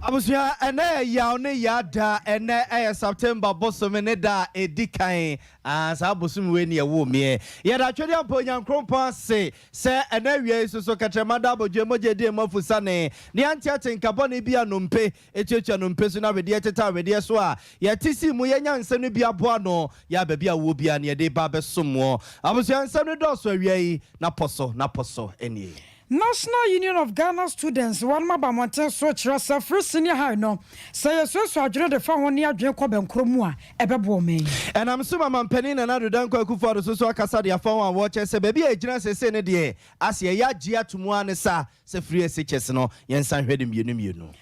Abusua, ɛnɛ yɛ yaw ne yaa da. Ɛnɛ ɛyɛ September bosome ne da a ɛdi kan. Ah, saa bosome wei ne ɛwoo meɛ. Yɛda Twɛdeɛ Mpa Onyankrompɔn ase sɛ ɛnɛ awia yi so so kɛtrɛma da abodwoe mogya edi emu afusane ne ante ate nka bɔne bi a nnompe etuatua nnompe so na wedeɛ teta wedeɛ so a yɛte sii mu yɛnya nsɛm no bi aboa ano yɛ a baabi a wowɔ biara ne yɛde ba abɛsom woɔ. Abusua, nsɛm no dɔɔso awia yi na pɔ so na pɔ so nie. National Union of Ghana Students wɔnom aba mmɔnten so kyerɛ sɛ firi senior high no, sɛ yɛsuasua adwene de fa ho ne adwene kɔ bɛnkorɔ mu a, ɛbɛboa ɔman yi. Ɛnam so ma Mampanin Nana Addo Dankwa Akufo-Addo so so akasa de afa ho a wɔkyerɛ sɛ baabi a yɛgyina seesei no deɛ, ase ɛyɛ agye ato mu ara ne sa sɛ firi SHS no yɛnsan hwɛ no mmienu mmienu.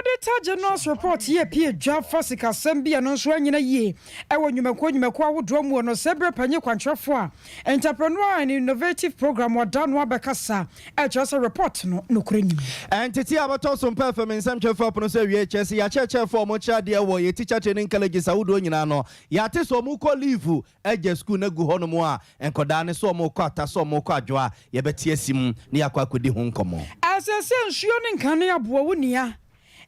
Auditor General's Report yi apue dwa fa sikasɛm bi a ɛno nso annyina yie wɔ nnwumakuo nnwumakuo ahodoɔ mu no sɛ berɛ panyin kwankyerɛfoɔ a Entrepreneur and Innovative Programme ɔda ano abɛkasa ɛkyerɛ sɛ report no nokorɛ nnim. Ntetee a bɛtɔ so mpɛ fam nsɛmtwerɛfoɔ apono so awiei kyerɛ sɛ yɛakyerɛkyerɛfoɔ a wɔkyerɛ adeɛ wɔ yɛ teacher training colleges ahodoɔ nyinaa no yɛate sɛ wɔkɔ leave agya sukuu no agu hɔnom a nkɔdaa no sɛ wɔrekɔ ata sɛ wɔrekɔ adwoa yɛbɛte asi mu na yɛakɔ akɔdi ho nkɔmmɔ. Ɛsɛ sɛ nsuo ne nkanea boa wo nua.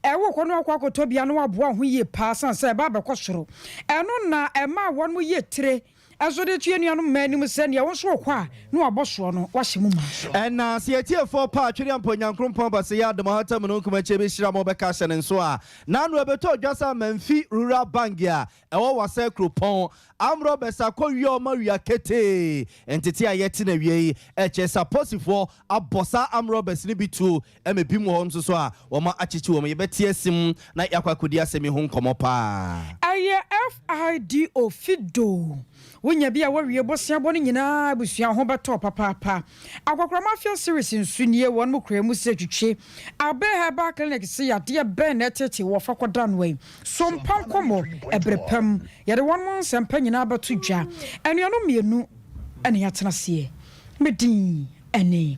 Wokɔ na wakɔ akɔtɔ bi a na waboa wo ho yie paa sane sɛ ɛba abɛkɔ soro. Ɛno na ɛma wɔn yɛ tire nso de to yɛn nuanom mmaa anim sɛ nea wo nso wokɔ a na wabɔ soɔ no wahyɛ mu ma. Ɛna sɛ yɛtiefoɔ pa a Twereampɔ Nyankrompɔn Baseyɛ Adom Ahata Mununkum Akyire bɛhyira mo bɛka ahyɛ ne nso a, n'ano ɛbɛtɔ dwa sɛ Amanfi Rural Bank a ɛwɔ Wassa kuropɔn Armed robbers akɔ wia ɔma wia ketee. Ntetee a yɛte no awia yi kyerɛ sɛ aposifoɔ abɔ saa armed robbers no bi tuo ma ebi wɔ hɔ nso so a wɔn akyekye wɔn. Yɛbɛte asim na yɛakɔ akɔdi asɛm yi ho nkɔmmɔ paa. Ɛyɛ FIDO, Fido. Wonya bi a woawie boseabɔ no nyinaa abusua ho bɛtɔ wo papaapa. Akɔkora Mafia Series nso nie, wɔn mo kura mu sɛ twitwi. Abe Herbal Clinic se yadeɛ bɛn na ɛtetee wɔ fa kɔda no yi? So mpa nkɔmmɔ ɛbere pa mu. Yɛde wɔn mo nsɛmpa nyinaa bɛto dwa. Anuanom mmienu na yɛatena aseɛ. Me din ne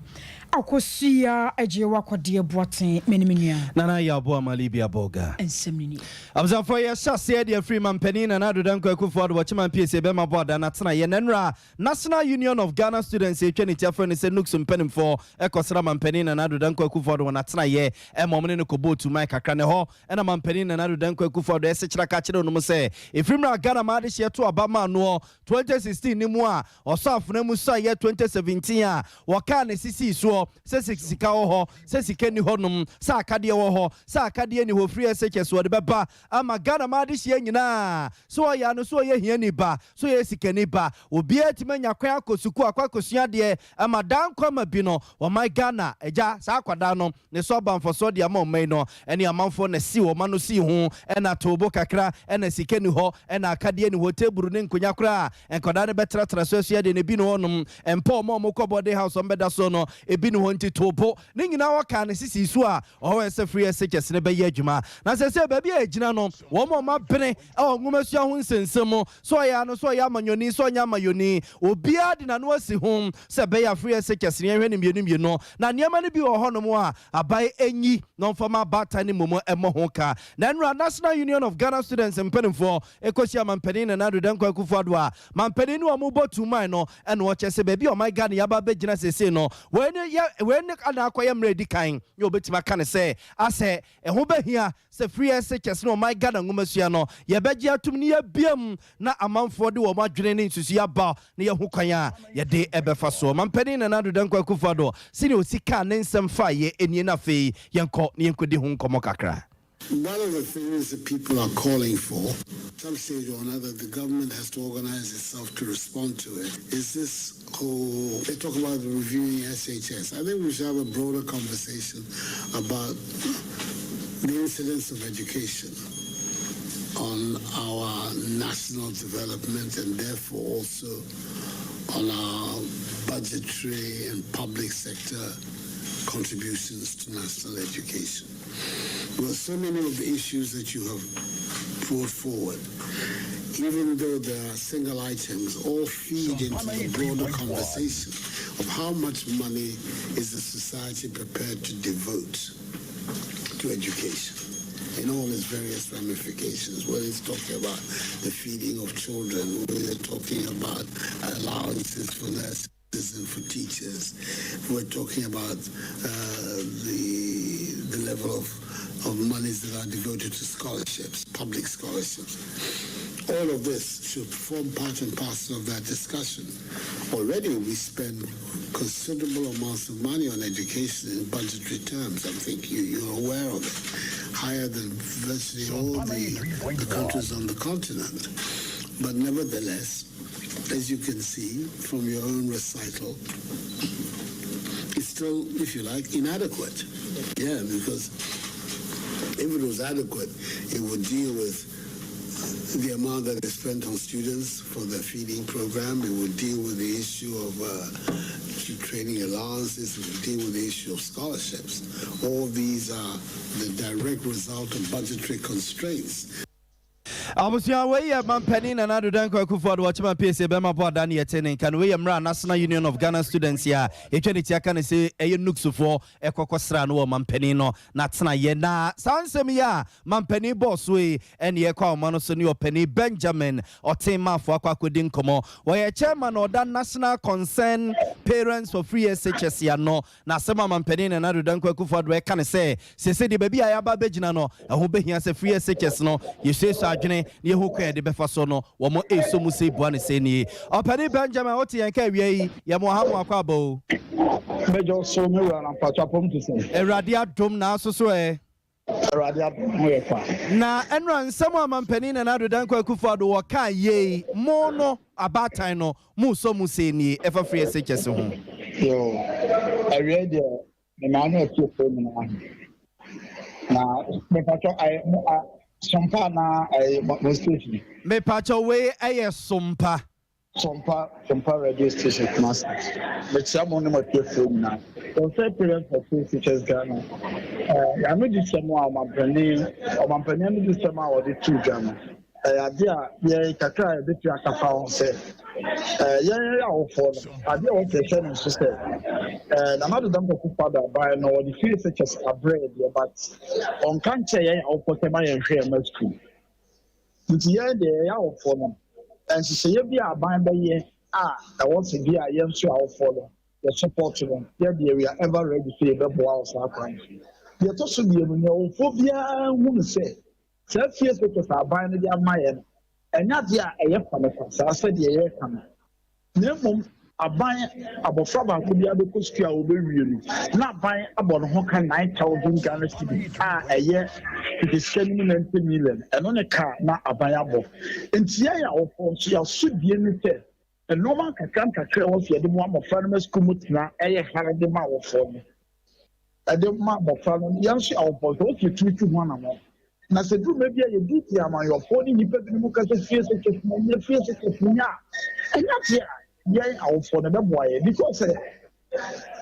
Akosua Agyewa Kɔdeɛ Boateng. Me ne me nua. Nana Yaw Boamah Libya Bolga. Nsɛm no nie. Abusuafoɔ, yɛhyɛ aseɛ de afiri Mampanin Nana Addo Dankwa Akufo Addo Wɔkyeman Piesie Bɛma Boada n'atenaeɛ na nnora National Union of Ghana Students a ɛtwa ne ti afrɛ no sɛ NUGS mpanimfoɔ kɔsra Mampanin Nana Addo Dankwa Akufo Addo wɔ n'atenaeɛ ma wɔne no kɔbɔɔ tumae kakra na ɛhɔ na Mampanin Nana Addo Dankwa Akufo Addo ɛsekyera ka kyerɛɛ wɔnom sɛ ɛfiri mmerɛ a Ghana ma adehyeɛ to aba maa noɔ 2016 no mu a ɔsɔ afena mu suaeɛ 2017 a wɔkaa ne sisii soɔ sɛ sɛ sika wɔ hɔ sɛ sika nni hɔ nom sɛ akadeɛ wɔ hɔ sɛ akadeɛ nni hɔ firi SHS wɔde bɛba ama Ghana ma adehyeɛ nyinaa sɛ ɔyɛ ano sɛ ɔyɛ hiani ba sɛ ɔyɛ sikani ba obiara atumi anya kwan akɔ sukuu akɔ akɔsua adeɛ ama daa nkwa ma bi no ɔman Ghana agya saa akwadaa no ne so aba mfasoɔ de ama ɔman yi no ɛne amanfoɔ na si wɔn ano sii ho ɛna toobo kakra ɛna sika ni hɔ ɛna akadeɛ ni hɔ teburu ne nkonya koraa nkwadaa no bɛtenatena so asua deɛ no ebi ni hɔ nom mpa wɔn a wɔkɔ boarding house wɔn bɛda so no ebi ni hɔ nti toobo ne nyinaa wɔkaa ne sisi so a ɔwɔ ɛsɛ free SHS no bɛyɛ adwuma na sɛ sɛ baabi a ɛgyina no wɔn a wɔn abene ɛwɔ nwomasua ho nsɛnsɛm mu sɛ ɔyɛ ano sɛ ɔyɛ amanyɔni sɛ ɔnyɛ amayɔni obiara de n'ano asi ho sɛ ɛbɛyɛ a free SHS no yɛnhwɛ no mmienu mmienu na nneɛma no bi wɔ hɔnom a aban enyi na ɔmfa ma abaatan no mmom ɛmmɔ ho ka. Na nnora National Union of Ghana Students mpanimfoɔ ɛkɔhyia mampanin Nana Addo Dankwa Akufo-Addo a mampanin ne wɔn bɔ tumae no ɛna ɔkyɛ sɛ baabi a ɔman Ghana yɛaba abɛgyina seesei no wei ne yɛ wei ne ana akɔyɛ mmerɛ edi kan ne wɔbɛtumi aka ne sɛ asɛ ɛho bɛhia sɛ free SHS ne ɔman Ghana nwomasua no yɛbɛgye atom ne yɛbiam na amanfoɔ de wɔn adwene ne nsusuiɛ aba na yɛho kwan a yɛde ɛbɛfa soɔ. Mampanin Nana Addo Dankwa Akufo-Addo sɛnea ɔsi kaa ne nsɛm faeɛ nie na afei yɛnkɔ na yɛnkɔdi ho nkɔmmɔ kakra. One of the things that people are calling for, some stage or another, the government has to organize itself to respond to it, is this whole, they talk about reviewing SHS. I think we should have a broader conversation about the incidence of education on our national development and therefore also on our budgetary and public sector contributions to national education. Well, so many of the issues that you have brought forward, even though they are single items, all feed into the broader conversation of how much money is the society prepared to devote to education in all its various ramifications, whether it's talking about the feeding of children, whether it's talking about allowances for nurses and for teachers. We're talking about the level of of monies that are devoted to scholarships, public scholarships. All of this should form part and parcel of that discussion. Already we spend considerable amounts of money on education in budgetary terms. I think you're aware of it. Higher than virtually all the countries on the continent. But nevertheless, as you can see from your own recital, it's still, if you like, inadequate. Yeah, because if it was adequate, it would deal with the amount that is spent on students for the feeding program. It would deal with the issue of training allowances. It would deal with the issue of scholarships. All these are the direct result of budgetary constraints. Abusua, wei yɛ mampanin Nana Addo Dankwa Akufo-Addo wɔkyema piesie bɛma bɔ ada ne yɛte ne nka no. Wei yɛ mmerɛ a National Union of Ghana Students a yɛtwa ne tia ka ne sɛ ɛyɛ NUGSfoɔ ɛkɔkɔ sra no wɔ mampanin no n'atenayɛ. Na saa nsɛm yi a mampanin bɔɔ so yi, ɛne yɛkɔ ahoma no so ne ɔpanin Benjamin Ɔten Maafo akɔ akɔdi nkɔmmɔ. Wɔyɛ chairman ɔda National Concern Parents for Free SHS ano. Na asɛm a mampanin Nana Addo Dankwa Akufo-Addo ɛka ne sɛ sese deɛ, baabi a yɛaba bɛgyina no, ɛho bɛhia sɛ free SHS no yɛsuasua adwene na yɛhu kwan yɛde bɛfa so no. Wɔn ɛso mu sɛ bua ne sɛ nie. Ɔpanin Benjamin, wote yɛn ka awia yi, yɛmo ha mo akɔ aba o. Mɛjọ so, me wura, na mpatwa pɔm te sɛ. Awurade adom na aso so ɛ. Awurade adom ho yɛ fa. Na ɛnora nsɛm a mampanin Nana Addo Dankwa Akufo-Addo wɔka yei mo no, abaatan no mo sɔ mu sɛ nie ɛfa free SHS ho. Yo, awia deɛ, me maame atiefoɔ nyinaa na mepatwa ayɛ mo a Sompa na ayɛ mo station. Mepakyɛ, wei ɛyɛ Sompa. Sompa, Sompa Radio Station, Kumasi. Mekyia mo ne mo atiefoɔ nyinaa. Concerned Parents for Free Teachers Ghana. Yàrá di sɛm a ɔmampanin ano di sɛm a wɔde tu dwa no. Ɛyɛ ade a yɛ kakra a yɛbɛtumi akafa ho sɛ yɛn yɛ awofoɔ no, ade a wɔpɛ sɛ no nso sɛ Nana Addo Dankwa Akufo-Addo aban no wɔde free SHS abrɛ deɛ, but ɔnka nkyɛn yɛn awofoɔ sɛ ma yɛn hwɛ yɛn ma sukuu. Nti yɛn deɛ, yɛyɛ awofoɔ no, nhyehyɛeɛ bi a aban bɛyɛ a ɛwɔ sɛ bi a yɛn nso awofoɔ no yɛ support no, yɛ deɛ, we are ever ready sɛ yɛbɛboa wɔ saa kwan. Deɛ ɛtɔ so mmienu, nea awofoɔ biara hu no sɛ saa free SHS aban no de ama yɛn no, ɛnyɛ adeɛ a ɛyɛ fa no fa saa sɛdeɛ yɛreka no, na mmom aban abɔfra baako bi abɛkɔ sukuu a wɔbɛwie no na aban abɔ ne ho ka 9,000 Ghana cedis a ɛyɛ tete sika no mu 90 million. Ɛno ne ka na aban abɔ. Nti yɛn awofoɔ nso, yɛasodie ne sɛ nneɛma nkakra nkakra ɛwɔ sɛ yɛde mu mmɔfra no ma sukuu mu tena ɛyɛ hare de ma awofoɔ no, ɛde ma mmɔfra no. Yɛn nso awofoɔ nso wɔsi etumi tu ho anamɔ. Na sɛ duru bi a yɛdi ti amanyɔfoɔ ne nnipa binom kasa free SHS na nyɛ free SHS nyɛ a, ɛnyɛ adeɛ a yɛn awofoɔ no bɛboa yɛn, because sɛ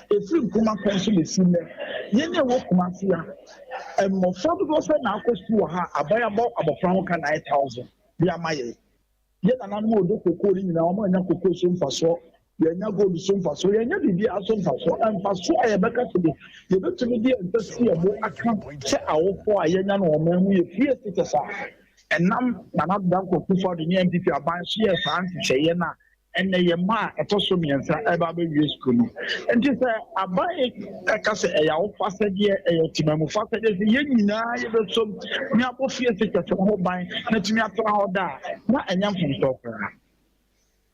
efiri Nkrumah kwan so bɛsi nnɛ, yɛn a ɛwɔ Kumasi a, mmɔfra dodoɔ sɛ na akɔ sukuu wɔ ha, aban abɔ abɔfra ho ka 9,000 de ama yɛn. Yɛn nananom a wɔdɔ kokoo no nyinaa, wɔn anya kokoo so mfasoɔ, yɛnya gold so mfasoɔ, yɛnya biribiara so mfasoɔ. Mfasoɔ a yɛbɛka so de yɛbɛtumi de yɛn nsa si yɛn bo aka sɛ awofoɔ a yɛnya no wɔn mu yɛ free SHS a ɛnam Nana Dankwa Akufo-Addo ne NPP aban so yɛ saa nhyehyɛeɛ no a ɛnɛ yɛ mma a ɛtɔ so mmiɛnsa ɛba abɛwie sukuu no. Nti sɛ aban ɛka sɛ ɛyɛ awofo asɛdeɛ, ɛyɛ temamufoɔ asɛdeɛ sɛ yɛn nyinaa yɛbɛsom ne abɔ free SHS ho ban na tumi atena hɔ da a, na ɛnyɛ mfomsoɔ koraa.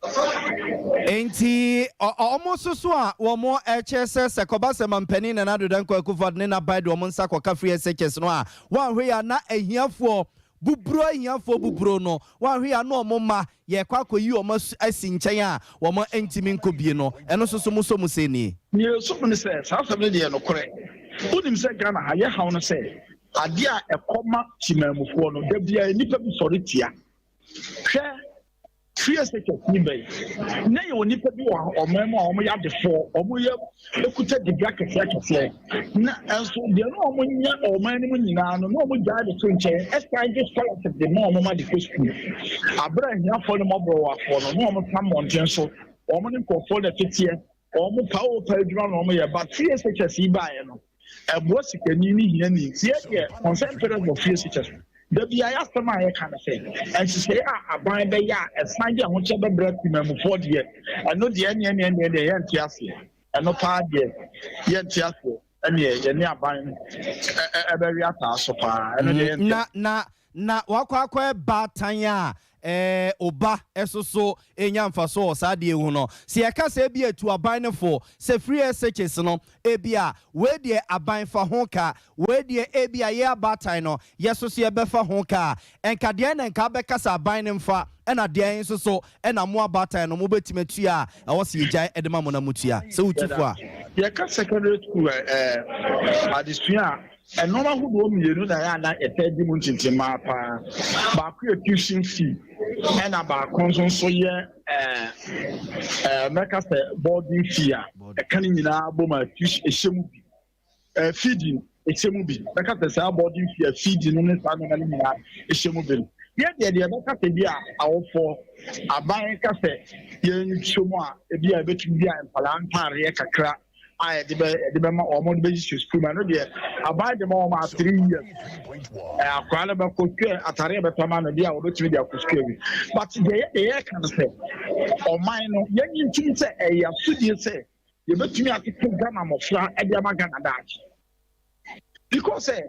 Nti ɔmo nso so a wɔn ɛkyɛ sɛ kɔba sɛ mampanin Nana Addo Dankwa Akufo-Addo ne n'aban de wɔn nsa kɔka free SHS no a, wɔahwɛ yi a na ahiafoɔ buburo, ahiafoɔ buburo no, wɔahwɛ yi a na wɔn mma yɛkɔ akɔyi wɔn asi nkyɛn a wɔn ntumi nkɔ bie no. Ɛno nso so mo so mo sɛ nie. Nea esum ne sɛ saa asɛm no deɛ, nokorɛ, wonim sɛ Ghana ha yɛ haw no sɛ adeɛ a ɛkɔma temamufoɔ no, da bia nnipa bi sɔre tia. Hwɛ, free SHS ni bɛyi na yɛ onipa bi wɔ ɔman mu a wɔn yɛ adefoɔ, wɔn yɛ ekuta dibea kɛseɛ kɛseɛ, na nso deɛ na wɔn nyɛ ɔman no mu nyinaa no, na wɔn gyaa de to nkyɛn ɛsan de scholarship de ma wɔn ma de kɔ sukuu. Abere ahiafoɔ ne mmɔborɔwafoɔ no, na wɔn tam mmɔnten so, wɔn ne nkurɔfoɔ na ɛteteɛ, wɔn pa o pa adwuma na wɔn yɛ. But free SHS yi baeɛ no, ɛboa sikani ne hiani. Tie deɛ, Concerned Parents for Free SHS, dabi a yɛasɛm a yɛka no sɛ nhyehyɛeɛ a aban bɛyɛ a ɛsan de ahokyɛ bɛbrɛ temamufoɔ deɛ, ɛno deɛ, ɛneɛ neɛ neɛ deɛ, yɛnte aseɛ. Ɛno paa deɛ, yɛnte aseɛ. ɛneɛ yɛne aban ɛbɛwe ataa so paa. Ɛno deɛ yɛntɛ. Na na na wakɔ akɔyɛ baatan a ɔba ɛso so ɛnya mfaso wɔ saa adeɛ hu no. Sɛ yɛka sɛ ebi etu aban no fo sɛ free SHS no, ebi a wei deɛ aban fa ho ka, wei deɛ ebi a yɛ abaatan no yɛ so so yɛbɛfa ho ka a, ɛnka deɛ na nka bɛka sɛ aban no mfa, ɛna deɛ nso so ɛna mo abaatan no mobɛtumi atua a ɛwɔ sɛ yɛgyae ɛde ma mo na motua sɛ wotu fo a? Yɛka secondary school adesua a, ɛnɔɔma ahodoɔ mmienu na ɛyɛ ana yɛtɛ di mu ntintimmaa paa. Baako yɛ tuition fee, ɛna baako nso yɛ ɛɛ ɛɛ mɛka sɛ boarding fee a ɛka ne nyinaa bɔ mu a tuition ɛhyɛ mu bi, feeding ɛhyɛ mu bi. Mɛka sɛ saa boarding fee a feeding no ne saa nneɛma no nyinaa ɛhyɛ mu bi no, yɛ deɛ bɛka sɛ bi a awofoɔ aban ka sɛ yɛnhyɛ mu a, ebi a ebɛtumi bi a nkwadaa ntaareɛ kakra a yɛde bɛma wɔn de bɛhyehyɛ sukuu mu. Ɛno deɛ aban de ma wɔn a 3 years akwadaa no bɛkɔ sukuu, ataareɛ bɛtɔ ama no bi a wɔbɛtumi de akɔ sukuu bi. But deɛ yɛka no sɛ ɔman no yɛnyi ntum sɛ ɛyɛ asodie sɛ yɛbɛtumi atete Ghana mmɔfra ɛde ama Ghana daakye, because ɛ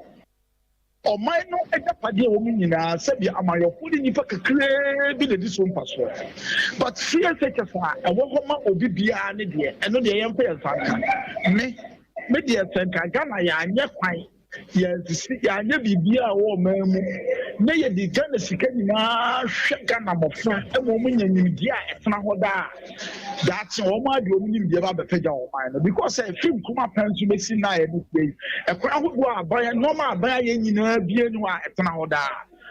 ɔman no agyapadeɛ wɔ mu nyinaa, sɛbi, amayɔfo ne nipa kakraa bi na di so mfasoɔ. But free SHS a ɛwɔ hɔ ma obi biara ne deɛ, ɛno deɛ yɛmfa yɛn nsa nka. Me deɛ, sɛ nka Ghana yɛanyɛ kwan, yɛnsisi, yɛanyɛ biribiara a ɛwɔ ɔman mu na yɛde Ghana sika nyinaa hwɛ Ghana mmɔfra ma wɔn nya nimdeɛ a ɛtena hɔ daa daakye, wɔn ade wɔn nimdeɛ ba abɛpagya ɔman no, because ɛfiri Nkrumah pɛn so bɛsi nna a yɛde sie yi, ɛkwan ahodoɔ a aban nneɛma a aban ayɛ nyinaa bie no a ɛtena hɔ daa.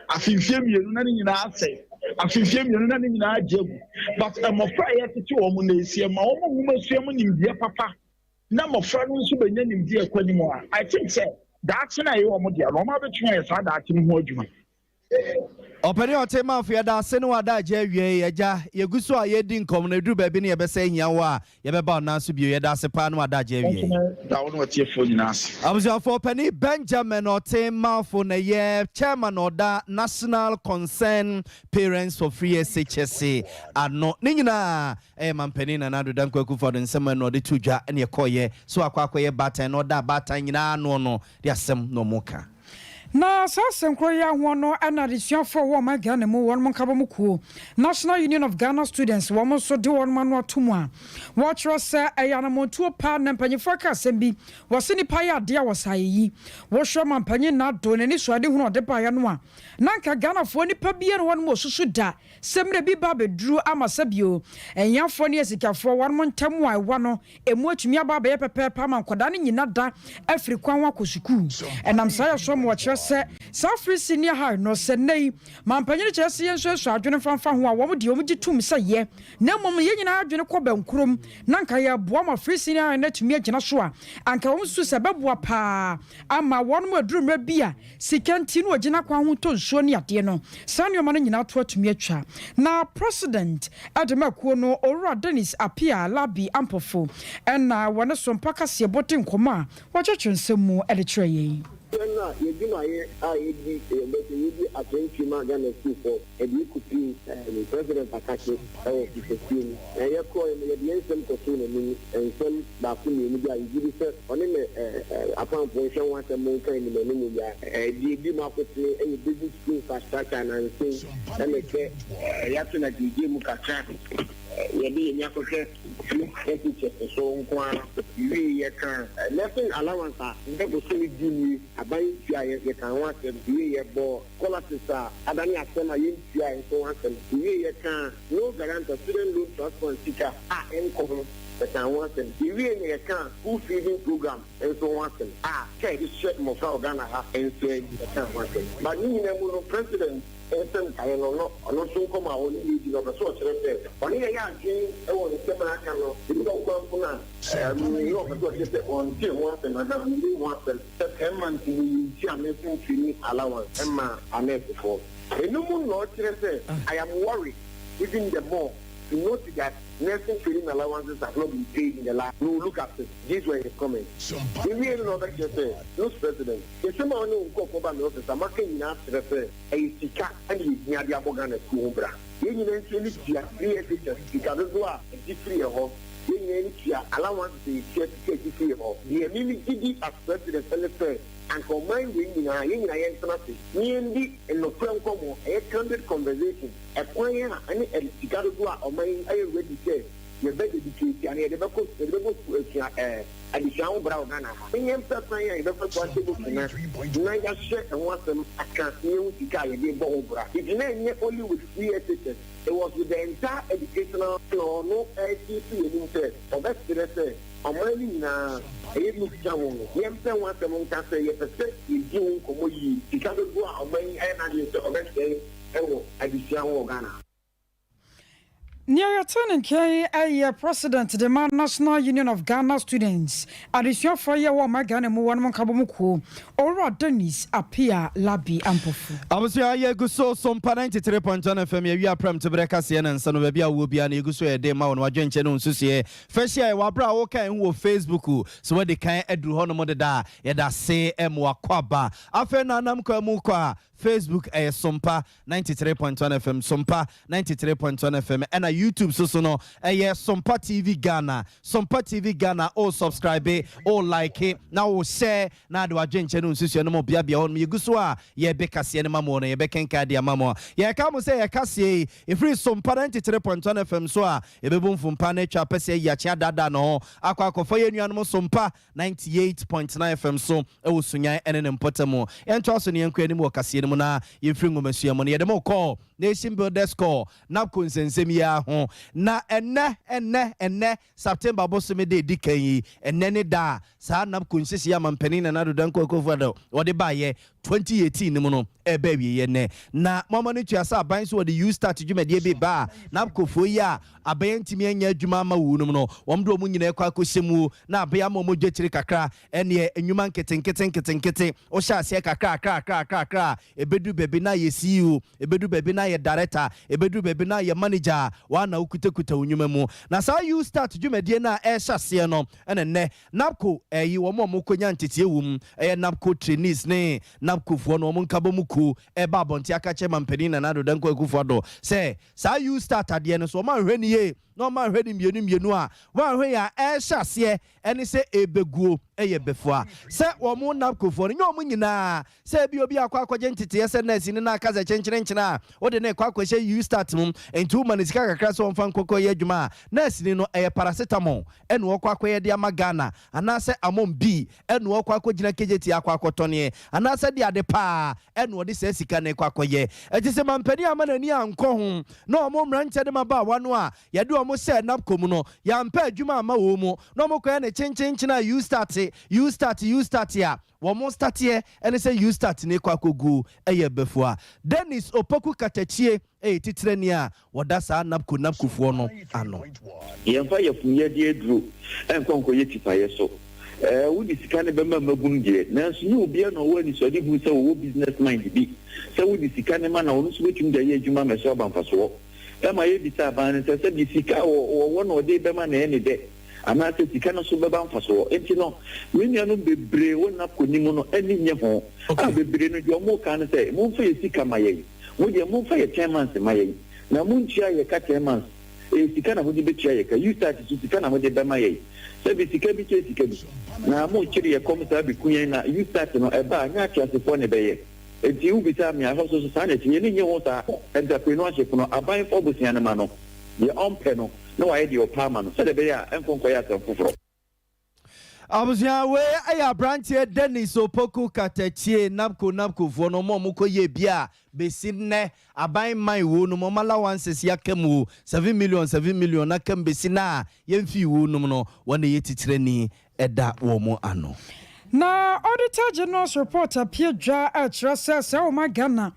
Afe mfie 2 na ne nyinaa asɛe, afe mfie 2 na ne nyinaa agye agu. But mmɔfra a yɛtete wɔn na esi ma wɔn nwoma sua mu nimdeɛ papa na mmɔfra no nso bɛnya nimdeɛ ɛkɔ anim a, I think sɛ daakye no a ɛyɛ wɔn deɛ no, wɔn abɛtumi ayɛ saa daakye no ho adwuma. Ɔpɛni ɔte manfo, yɛda ase ne wada agye awie. Agya, yɛgu so a yɛdi nkɔm no, ɛduru baabi ne yɛbɛsɛ hia wo a, yɛbɛba ɔnan so bio. Yɛda ase paa ne wada agye awie. Da wo ne wɔtiefoɔ nyinaa ase. Abusuafoɔ, ɔpɛni Benjamin Ɔte Manfo na yɛ chairman ɔda National Concern Parents for Free SHS ano. Ne nyinaa ɛyɛ mampanin Nana Addo Dankwa Akufo-Addo nsɛm ɛna ɔde to dwa ɛne ɛkɔɔyɛ so akɔ akɔyɛ baatan na ɔda baatan nyinaa ano no de asɛm na ɔmo ka. Na saa asɛm korɔ yi ahoɔ no, ɛna adesuafoɔ a wɔn ɔman Ghana mu wɔn nkabɔ mu kuo National Union of Ghana Students wɔn nso de wɔn ano ato mu a wɔkyerɛ sɛ ɛyɛ anammɔntuo paa. Na mpanyinfoɔ ka asɛm bi, wɔse nipa yɛ adeɛ a wɔsa yi wɔhwɛ ma mpanyin na do n'ani so ade hunu ɔde baeɛ no a, na nka Ghanafoɔ nipa bia no wɔn osusu da sɛ mmerɛ bi ba abɛduru ama sɛbio ɛhiafoɔ ne asikafoɔ wɔn ntam a ɛwa no emu atumi aba abɛyɛ pɛpɛɛpɛ ama nkwadaa no nyina da afiri kwan ho akɔ sukuu. Ɛnam saa yɛ so ma wɔkyerɛ sɛ saa free senior high no, sɛ nnɛ yi mampanyin kyerɛ sɛ yɛn nso nso adwene mfamfa ho a, wɔn deɛ wɔn gye tum sɛ yɛ, na mmom yɛn nyinaa adwene kɔ bɛnkurom na nka yɛboa ma free senior high no atumi agyina so a, anka wɔn nso sɛ bɛboa paa ama wɔn mu aduru mmerɛ bi a sika nti no wɔgyina kwan ho tɔ nsuo ne adeɛ no, saa nneɛma no nyinaa to atumi atwa. Na president ɛde ma kuo no, Owura Dennis Apia Labi Ampofo, ɛna wɔne so mpa kaseɛ bɔde nkɔmɔ a wɔkyerɛkyerɛ nsɛm mu ɛde kyerɛ yɛn. Yɛn a yɛdwumayɛ a yɛdi yɛbɛsɛ yɛdi atwentwi ma Ghana sukuufoɔ yɛde yɛkɔpie President akakye ɛwɔ kɛseɛ mu na yɛkɔɔ no, yɛde yɛn nsɛm kɔtoo n'anim, nsɛm baako mmienu bi a yɛgye di sɛ ɔne ne apamfoɔ nhwɛ ho asɛm nka anim anim yɛ a deɛ di mu akotene ɛyɛ basic school infrastructure nansen ɛne sɛ yɛato no agyegye mu kakra. Yɛde yɛn akɔhwɛ free SHS so nko ara wie, yɛka nursing allowance a bɛbosome du nie aban ntua, yɛka ho asɛm wie, yɛbɔ scholarships a adane asɛm a yɛntua nso ho asɛm wie, yɛka no guarantor student loan trust fund sika a ɛnkɔ ho, yɛka ho asɛm wie, na yɛka school feeding program nso ho asɛm a sɛ yɛde hyɛ mmɔfra wɔ Ghana ha nso yɛka ho asɛm. But ne nyinaa mu no, President nsɛm kaeɛ no, ɔno nso nkɔm a ɔne yɛ di no, ɔpɛ sɛ ɔkyerɛ sɛ ɔne yɛyɛ adwene wɔ nsɛm a aka no ebi wɔ kwan no a na ɔpɛ sɛ ɔkyerɛ sɛ ɔnte ho asɛm anaa ɔnnim ho asɛm sɛ 10 months ni yɛntua nursing training allowance ma anɛɛsefoɔ. Ɛno mu na ɔkyerɛ sɛ, "I am worried even the more to note that nursing training allowances have not been paid in the last." No, look at it. These were his comments. Ewie no na ɔbɛkyerɛ sɛ no president nsɛm a ɔne wo nkurɔfoɔ ba me office a maka nyinaa kyerɛ sɛ ɛyɛ sika ɛna yɛhia de abɔ Ghana sukuu ho bra. Yɛn nyinaa nso ani tua free SHS sika dodoɔ a ɛgye firi yɛ hɔ. Yɛn nyinaa ani tua allowances a yɛtua sika a ɛfi fie hɔ. Deɛ me megye di as president ne sɛ anka ɔman wei nyinaa, yɛn nyinaa yɛntena ase na yɛndi nokorɛ nkɔmmɔ, ɛyɛ candid conversation, ɛkwan a ɛne sika dodoɔ a ɔman yi ayɛ ready sɛ yɛbɛ dedicate anaa yɛde bɛkɔ yɛde bɛbɔ sukuu asua ɛɛ adesua ho bra wɔ Ghana ha. Ne yɛmpɛ kwan a yɛbɛfa so ahyɛ mu kena na yɛahyɛ ɛho asɛm aka na yɛahu sika a yɛde rebɔ ho bra. Nti na ɛnyɛ only with free SHS, it was with the entire educational na ɔno ɛrete so yɛn anim sɛ ɔbɛsrɛ sɛ ɔman no nyinaa ɛyɛ book ka ho no yɛmpɛ ho asɛm nka sɛ yɛpɛ sɛ yɛdi ho nkɔmmɔ yie sika dodoɔ a ɔman yi ayɛ n'adwene sɛ ɔbɛsɛe ɛwɔ adesua ho wɔ Ghana ha. Nea yɛte ne nkyɛn yɛ President de ma National Union of Ghana Students, adesuafoɔ yi a ɛwɔ ɔman Ghana mu wɔnom nkabom kuo, Owura Dennis Appiah Labi Ampofo. Abusua yɛgu so Sompa 93.1 FM yɛwie aprɛm to berɛ kaseɛ ne nsa no baabi a wowɔ biara no yɛgu so yɛde ma wo no wadwenkyɛ ne wo nsusueɛ fa hyia yɛ wɔ aberɛ a woka yɛn ho wɔ Facebook so woadi kan aduru hɔ nom deda a yɛda se ma wakɔ aba afei na anam kwan mu kɔ a Facebook ɛyɛ Sompa 93.1 FM, Sompa 93.1 FM, ɛna YouTube so so no ɛyɛ Sompa TV Ghana, Sompa TV Ghana. O subscribe, o like, na o share, na ade wadwenkyɛ no nsusua no mu beabea hɔ nom. Yɛgu so a yɛbɛ kaseɛ no ma mo no, yɛbɛkenka de ama mo. Yɛka mo sɛ yɛkaseɛ yi ɛfiri Sompa 93.1 FM so a yɛbɛbu mfompa no atwa pɛ sɛ yɛakye adaadaa no ho akɔ akɔfa yɛ nuanom Sompa 98.9 FM so ɛwɔ Sunyan ɛne ne mpɔtam. Yɛntoa so ne yɛnkɔ anim wɔ kaseɛ no mu na yɛmfiri nwomasua mu no yɛde mo kɔɔ Nation Builders Corps NABCO nsɛnsɛm yi ara ho. Na ɛnɛ ɛnɛ ɛnɛ September bosome de edi kan yi, ɛnɛ ne da a saa NABCO nhyehyɛeɛ amampanin Nana Addo Dankwa Akufo-Addo wɔde baayɛ 2018 no mu no ɛbɛ awieɛ nnɛ. Na mɔmɔ no tua sɛ aban so wɔde YouStart dwumadie bi ba a NABCOfoɔ yi a aban ntumi anya adwuma ama wo nom no, wɔn de wɔn nyinaa kɔ akɔhyɛ mu na aban ama wɔn dwakyire kakra. Ɛneɛ nnwuma nketenkete nketenkete wohyɛ aseɛ kakra kakra kakra kakra, ɛbɛdu baabi na yɛ CEO, ɛbɛdu baabi na yɛ director, ɛbɛdu baabi na yɛ manager a na wokutakuta wo nnwuma mu. Na saa YouStart dwumadie no a ɛhyɛ aseɛ no, ɛna nnɛ NABCO ɛyi wɔn a wɔkɔnya nteteɛ wɔ mu, ɛyɛ NABCO trainees ne NABCOfoɔ no wɔn nkabɔ mu kuo, ɛba abɔnten aka kyerɛ mampanin Nana Addo Dankwa Akufo-Addo sɛ saa YouStart adeɛ no so wɔn ahwɛ ne yie na wɔn ahwɛ ne mmienu mmienu a wɔahwɛ yɛ a ɛhyɛ aseɛ ɛne sɛ ɛbɛguo ɛyɛ bɛfoa sɛ wɔn NABCOfoɔ no nyɛ wɔn nyinaa sɛ ebi obi akɔ akɔgye nteteɛ sɛ nurse ne na aka sɛ kyenkyerenkyene a wode ne kɔ akɔhyɛ YouStart mu, nti woma ne sika kakra sɛ ɔmfa nkɔkɔ yɛ adwuma a, nurse ni no ɛyɛ paracetamol ɛna ɔkɔ akɔyɛ de ama Ghana anaasɛ amon bi ɛna ɔkɔ akɔgyina Kejetia akɔ akɔtɔneɛ anaasɛ de ade paa ɛna ɔde saa sika no kɔ akɔyɛ. Ɛti sɛ mampanin ama n'ani ankɔ ho na ɔmo mmeranteɛ de ma baawa no a yɛde ɔmo sɛ NABCO mu no yɛampɛ adwuma ama wɔ mu na ɔmo kɔyɛ ne kyenkyenkyen a YouStart, YouStart, YouStart a wɔn starteɛ ɛne sɛ YouStart ne kɔ akɔgu ɛyɛ bɛfo a Dennis Opoku Katakyie ɛyɛ titirani a wɔda saa NABCO NABCOfoɔ no ano. Yɛmfa yɛfunyɛdeɛ aduro ɛnkɔ nkɔyɛ tipaeɛ so. Wode sika no bɛma mmabunu deɛ, nanso nyɛ obiara na ɔwɔ anisoade hu sɛ wɔwɔ business mind bi sɛ wode sika no ma na ɔno nso bɛtumi de ayɛ adwuma ma ɛso aba mfasoɔ. Ɛma yɛbisa aban no sɛ sɛbi sika a wɔwɔ na ɔde bɛma na ɛne dɛ anaasɛ sika no so bɛba mfasoɔ. Nti no me nuanom bebree wɔ NABCO ni mu no ani nye ho a bebree no deɛ ɔmo ka no sɛ momfa yɛ sika ma yɛn, mo deɛ momfa yɛ 10 months ma yɛn na montua yɛ ka 10 months. Ɛyɛ sika na mode bɛtua yɛ ka. YouStart so sika na mode bɛma yɛn, sɛbi sika bi kyɛ sika bi na mokyere yɛ kɔm saa bɛku yɛn. Na YouStart no ɛba a nyɛ ateasefoɔ ne bɛyɛ. Enti wobisa me ahɔ so so saa na ɛti yɛne nye ho saa entrepreneurship no. Aban fa bosea no ma no, deɛ ɔmpɛ no na wayɛ deɛ ɔpɛ ama no sɛdeɛ ɛbɛyɛ a ɛnkɔ nkɔyɛ asɛm foforɔ. Abusua, wei ɛyɛ aberanteɛ Dennis Opoku Katakyie, NABCO NABCOfoɔ no ɔmo a ɔmo kɔ yɛ bi a bɛsi nnɛ aban man wo no ɔmo allowances yɛaka mu 7 million 7 million aka mu bɛsi na yɛmfii wo nom no, wɔn na ɛyɛ titirani ɛda wɔn mo ano. Na Auditor General's report apue dwa ɛkyerɛ sɛ sɛ wɔma Ghana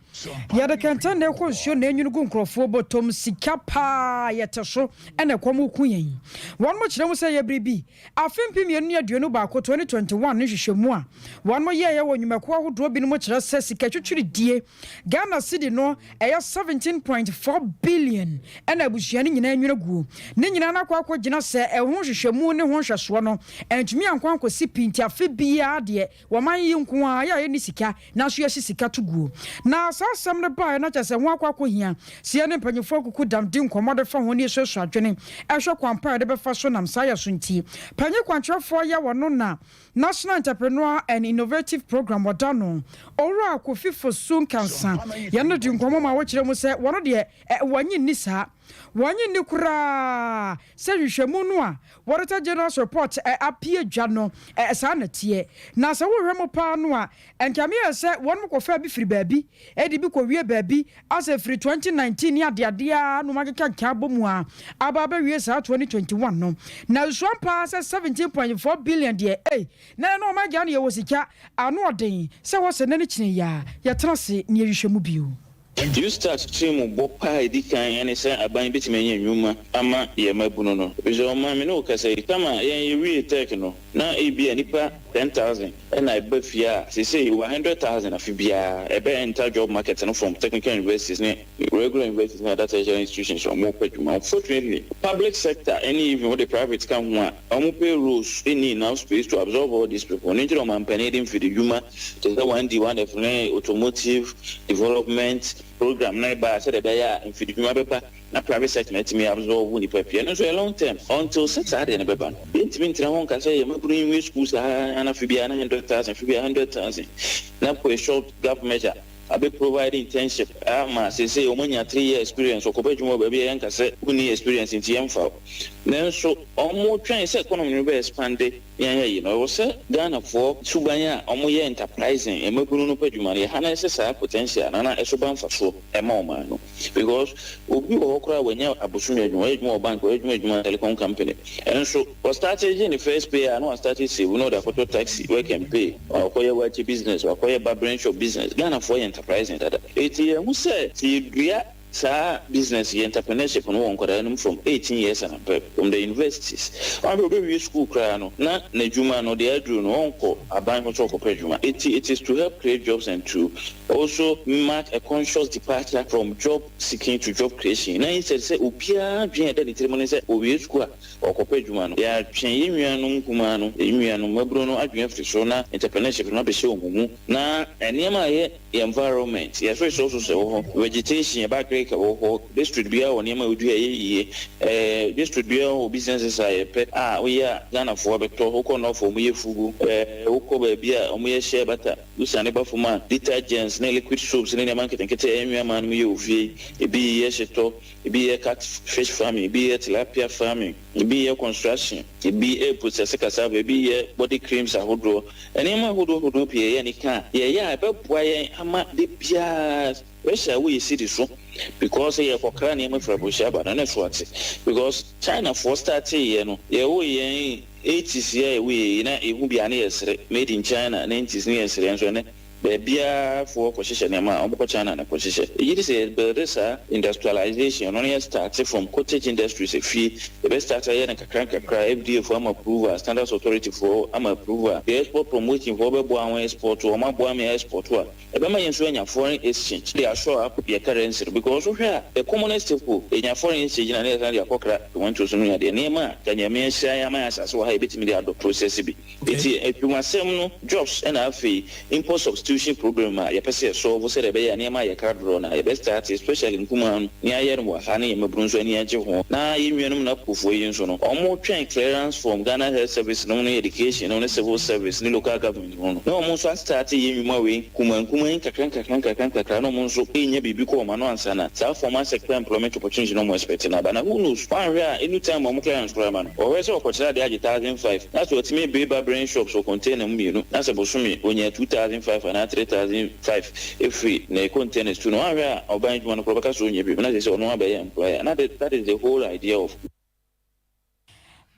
yɛde kɛntɛn na ɛkɔ nsuo na enwunu gu nkurɔfoɔ bɔtɔm sika paa yɛte so ɛna ɛkɔm ku yɛn. Wɔn mo kyerɛ mu sɛ yɛ biribi afe 2021, 2021 ne nhwehwɛmu a wɔn mo yɛɛyɛ wɔ nnwumakuo ahodoɔ binom kyerɛ sɛ sika twitwiridie Ghana cedi no ɛyɛ 17.4 billion ɛna abusua no nyinaa nwene guo ne nyinaa no akɔ akɔgyina sɛ ɛho nhwehwɛmu ne ho nhwɛsoɔ no ɛntumi ankɔ ankɔsi pii. Nti afe biara baabiara deɛ, wɔman yi nko ara yɛ a yɛnni sika nanso yɛhye sika to guo. Na saa asɛm no baeɛ na kyerɛ sɛ ho akɔ akɔhia sɛ yɛne mpanyimfoɔ akuku dam di nkɔmmɔ de fa ho ne yɛsuasua adwene hwɛ kwan pa a yɛde bɛfa so nam saa yɛ so nti. Panyin kwankyerɛfoɔ yɛ wɔ no na National Entrepreneur and Innovative Programme wɔda no, Owura Kofi Fosu Nkansah, yɛne no di nkɔmmɔ ma wɔkyerɛ mu sɛ wɔn deɛ wɔnnye nni saa. Wɔnnye nni koraa sɛ nhwehwɛmu no a Auditor General's Report apue dwa no, saa na ɛteɛ. Na sɛ wohwɛ mu paa no a, ɛnkame ayɛ sɛ wɔnom kɔfaa bi firi baabi de bi kɔwie baabi, asɛ firi 2019 ne adeadeɛ ara na wɔakeka abɔ mu a aba abɛwie saa 2021 no. Na ɛsuam paa sɛ 17.4 billion deɛ, ei, na ɛno ɔman Ghana yɛwɔ sika, ano ɔden sɛ wɔ sɛ nnɛ ne kyena yi ara yɛtena ase na yɛhwehwɛ mu bio. YouStart tirimubɔ pa a edi kan ne sɛ aban betumi anya nnwuma ama yɛn mmabunu no. Efisɛ ɔman me ne wo kasa yi, tam a yɛn yɛwiee Tech no, na ebia nnipa 10,000 na ɛba fie a, seesei over 100,000 afe biara ɛbɛ enter job market no from technical universities ne regular universities ne other tertiary institutions a wɔrepɛ adwuma. Unfortunately, public sector ne even wode private ka ho a, wɔn payrolls nni enough space to absorb all these people. Ɛno nti na ɔmanpanin de mfididwuma te sɛ 1D, 1F ne automotive development program no reba sɛdeɛ ɛbɛyɛ a mfididwuma bɛba na private sector no atumi absorb nnipa pii. Ɛno nso ɛyɛ long term. Until sɛ saa adeɛ no bɛba no, yɛntumi ntena hɔ nka sɛ yɛn mmabunu yi nwie sukuu saa ara na afe biara na 100,000, afe biara 100,000 na kɔ a short gap measure abɛ provide internship ama seesei wɔn anya 3 year experience, wɔkɔpɛ adwuma wɔ baabi a yɛnka sɛ wonni experience nti yɛmfa wo. Nanso wɔtwɛn sɛ economy no bɛ expande. Yɛn yɛ yi no, ɛwɔ sɛ Ghanafoɔ suban a wɔn yɛ enterprising, mmabunu no pɛ adwuma no, yɛ harness saa potential no na ɛso ba mfasoɔ ɛma ɔman no. Because obi wɔ hɔ koraa a wanya abosome adwuma, wayɛ adwuma wɔ bank, wayɛ adwuma adwuma telecom company, nso ɔ starte gye ne first pay a na wa starte save na ɔde akɔtɔ taxi, work and pay, wakɔyɛ waakye business, wakɔyɛ barbering shop business. Ghanafoɔ yɛ enterprising dada. Enti yɛhu sɛ sɛ yɛdua saa business yi, entrepreneurship no wɔ nkwadaa no mu from 18 years and above, from the universities. Wɔn abɛ ɔbɛwie school koraa no, na n'adwuma no, deɛ aduru no, ɔnkɔ aban hɔ sɛ ɔkɔpɛ adwuma. Eti it is to help create jobs and to also mark a conscious departure from job seeking to job creation. Na instead sɛ obiara adwene a ɛda ne tirim ne sɛ ɔwie school a ɔkɔpɛ adwuma no, yɛatwe yɛn nuanom nkumaa no, yɛn nuanom mmabunu no adwene afiri so na entrepreneurship no abɛhyɛ wɔn mu na nneɛma a ɛyɛ yɛn environment, yɛn resources ɛwɔ hɔ, vegetation, yɛba agric ɛwɔ hɔ, district biara wɔ nneɛma a wɔdua ɛyɛ yie, district biara wɔ businesses a yɛpɛ a woyɛ a Ghanafoɔ bɛtɔ, wokɔ North a wɔyɛ fugu, wokɔ baabi a wɔyɛ shea butter, wosiane ba fam a detergents ne liquid soaps ne nneɛma nketenkete a yɛn nuamaa nom yɛ wɔ fie yi, ebi yɛ hyetɔ, ebi yɛ cat fish farming, ebi yɛ tilapia farming, ebi yɛ construction, ebi ɛreprocess cassava, ebi yɛ body creams ahodoɔ. Nneɛma ahodoɔ ahodoɔ pii a ɛyɛ anika a yɛyɛ a ɛbɛboa yɛn ama da biara pressure a ɛwɔ yɛn cedi so because yɛrekɔkra nneɛma firi aburokyire aba no na ɛso ate because China foɔ startee yɛ no yɛwoo yɛn eighties yi a yɛwoo yɛn yi na yɛhu bi a na yɛsere made in China nineties na yɛsere nso ɛnɛ Baabiara foɔ kɔ hyehyɛ nneɛma a, wɔn kɔ China na kɔ hyehyɛ. Eyi de sɛ yɛ builde saa industrialization no na yɛ starte from cottage industries efie, yɛ bɛ starte ayɛ no nkakra nkakra, FDA foɔ ama approval, standards authority foɔ ama approval, yɛ export promoting foɔ bɛ boa wɔn export, wɔn aboa me export a, ɛbɛma yɛn nso anya foreign exchange de ashore up yɛ currency no because wo hwɛ a the commonest people yɛ nya foreign exchange na ne yɛ san de akɔ kra tomatoes no ne adeɛ, nneɛma a nka Nyame ahyira yɛn ama yɛn asase wɔ ha a yɛbɛtumi de adɔ process bi. Enti adwumasɛm no, jobs, ɛna afei import substitution problem a yɛpɛ sɛ yɛ solve sɛdeɛ ɛbɛyɛ a nneɛma a yɛkra dorɔ no a yɛbɛ start especially nkumaa no ne ayɛ no wɔ ha ne yɛn mmabunu nso ani agye ho na yɛn nuanom NAPCOfoɔ yi nso no wɔn twɛn clearance from Ghana Health Service nom ne Education nom ne Civil Service ne Local Government nom no na wɔn nso astarte yɛn nnwuma wei nkumaa nkumaa yi nkakra nkakra nkakra nkakra na wɔn nso renya biribi kɔ wɔn ano ansa na saa formal sector employment opportunity no wɔn expect no aba na who knows woanhwɛ a ɛnu time a wɔn clearance koraa ma no wɔhwɛ sɛ wɔkɔkyerɛ adeɛ agye 1005 Na sɛ ɔtumi bue barbering shops wɔ container mu mmienu na sɛ bosome ɔnya 2500 anaa 3500 firi ne containers tu no, wanhwɛ a ɔban adwuma no koraa ɔbɛka sɛ ɔnnya bio na kyerɛ sɛ ɔno abɛyɛ employer. Na that is the whole idea of.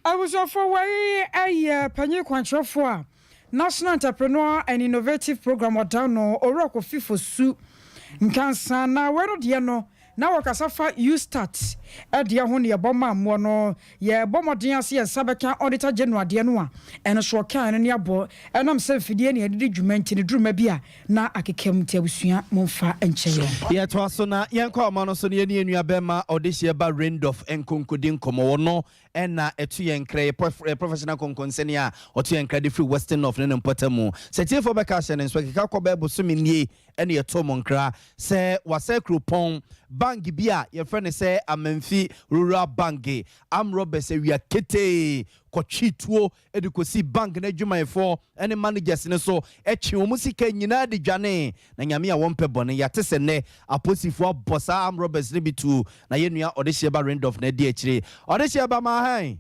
Abusuafoɔ wei yɛ panyin kwankyerɛfoɔ a National Entrepreneur and Innovative Programme ɔda no, Owura Kofi Fosu Nkansah. Na wei no deɛ no. Na wɔkasa fa YouStart deɛ ho ne yɛbɔ maa mmoɔ no, yɛbɔ mmɔden ara sɛ yɛn nsa bɛka Auditor General deɛ no a, ɛno nso ɔkaeɛ no ne abɔ. Ɛnam sɛ mfidie ne yɛde di dwuma nti no, duruma bi a na akeka mu nti abusua momfa nkyɛ yɛn. Yɛtoa so na yɛnkɔ ahoma no so na yɛne yɛn nua bɛrima ɔdehyeɛ ba Raindorf nkonkodi nkɔmmɔ. Ɔno na ɛto yɛn nkra, yɛ professional konkonsenni a ɔto yɛn nkra de firi Western North ne ne mpɔtam. Sɛ atiefoɔ bɛka ahyɛ ne nso, ɛkeka kɔ bɛyɛ bosome nie na yɛtoo mo nkra sɛ wɔasɛe kuropɔn bank bi a yɛfrɛ no sɛ Amanfi Rural Bank. Armed robbers awia ketee kɔtwee tuo de kɔsii bank no adwumayɛfoɔ ne managers no so twee wɔn sika nyinaa de dwanee. Na Nyame a wɔmpɛ bɔne, yɛate sɛ nnɛ aposifoɔ abɔ saa armed robbers no bi tuo na yɛn nua Ɔdehyeɛ Ba Randolph na adi akyire. Ɔdehyeɛ Ba, ma hann!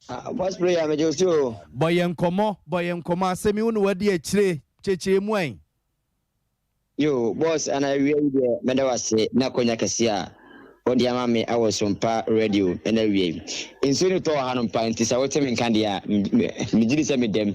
Ah, boss prayer, megye wo so o. Bɔ yɛn nkɔmmɔ, bɔ yɛn nkɔmmɔ, asɛm yi wo na wadi akyire, kyerɛkyerɛ mu ɛ. Yo, boss, ana awia yi deɛ mɛda wo ase ne akwanya kɛseɛ a wode ama me wɔ Sompa Radio ɛna awia yi. Nsuo no tɔ wɔ hanom paa nti sɛ wote me nka deɛ a, megye di sɛ meda mu.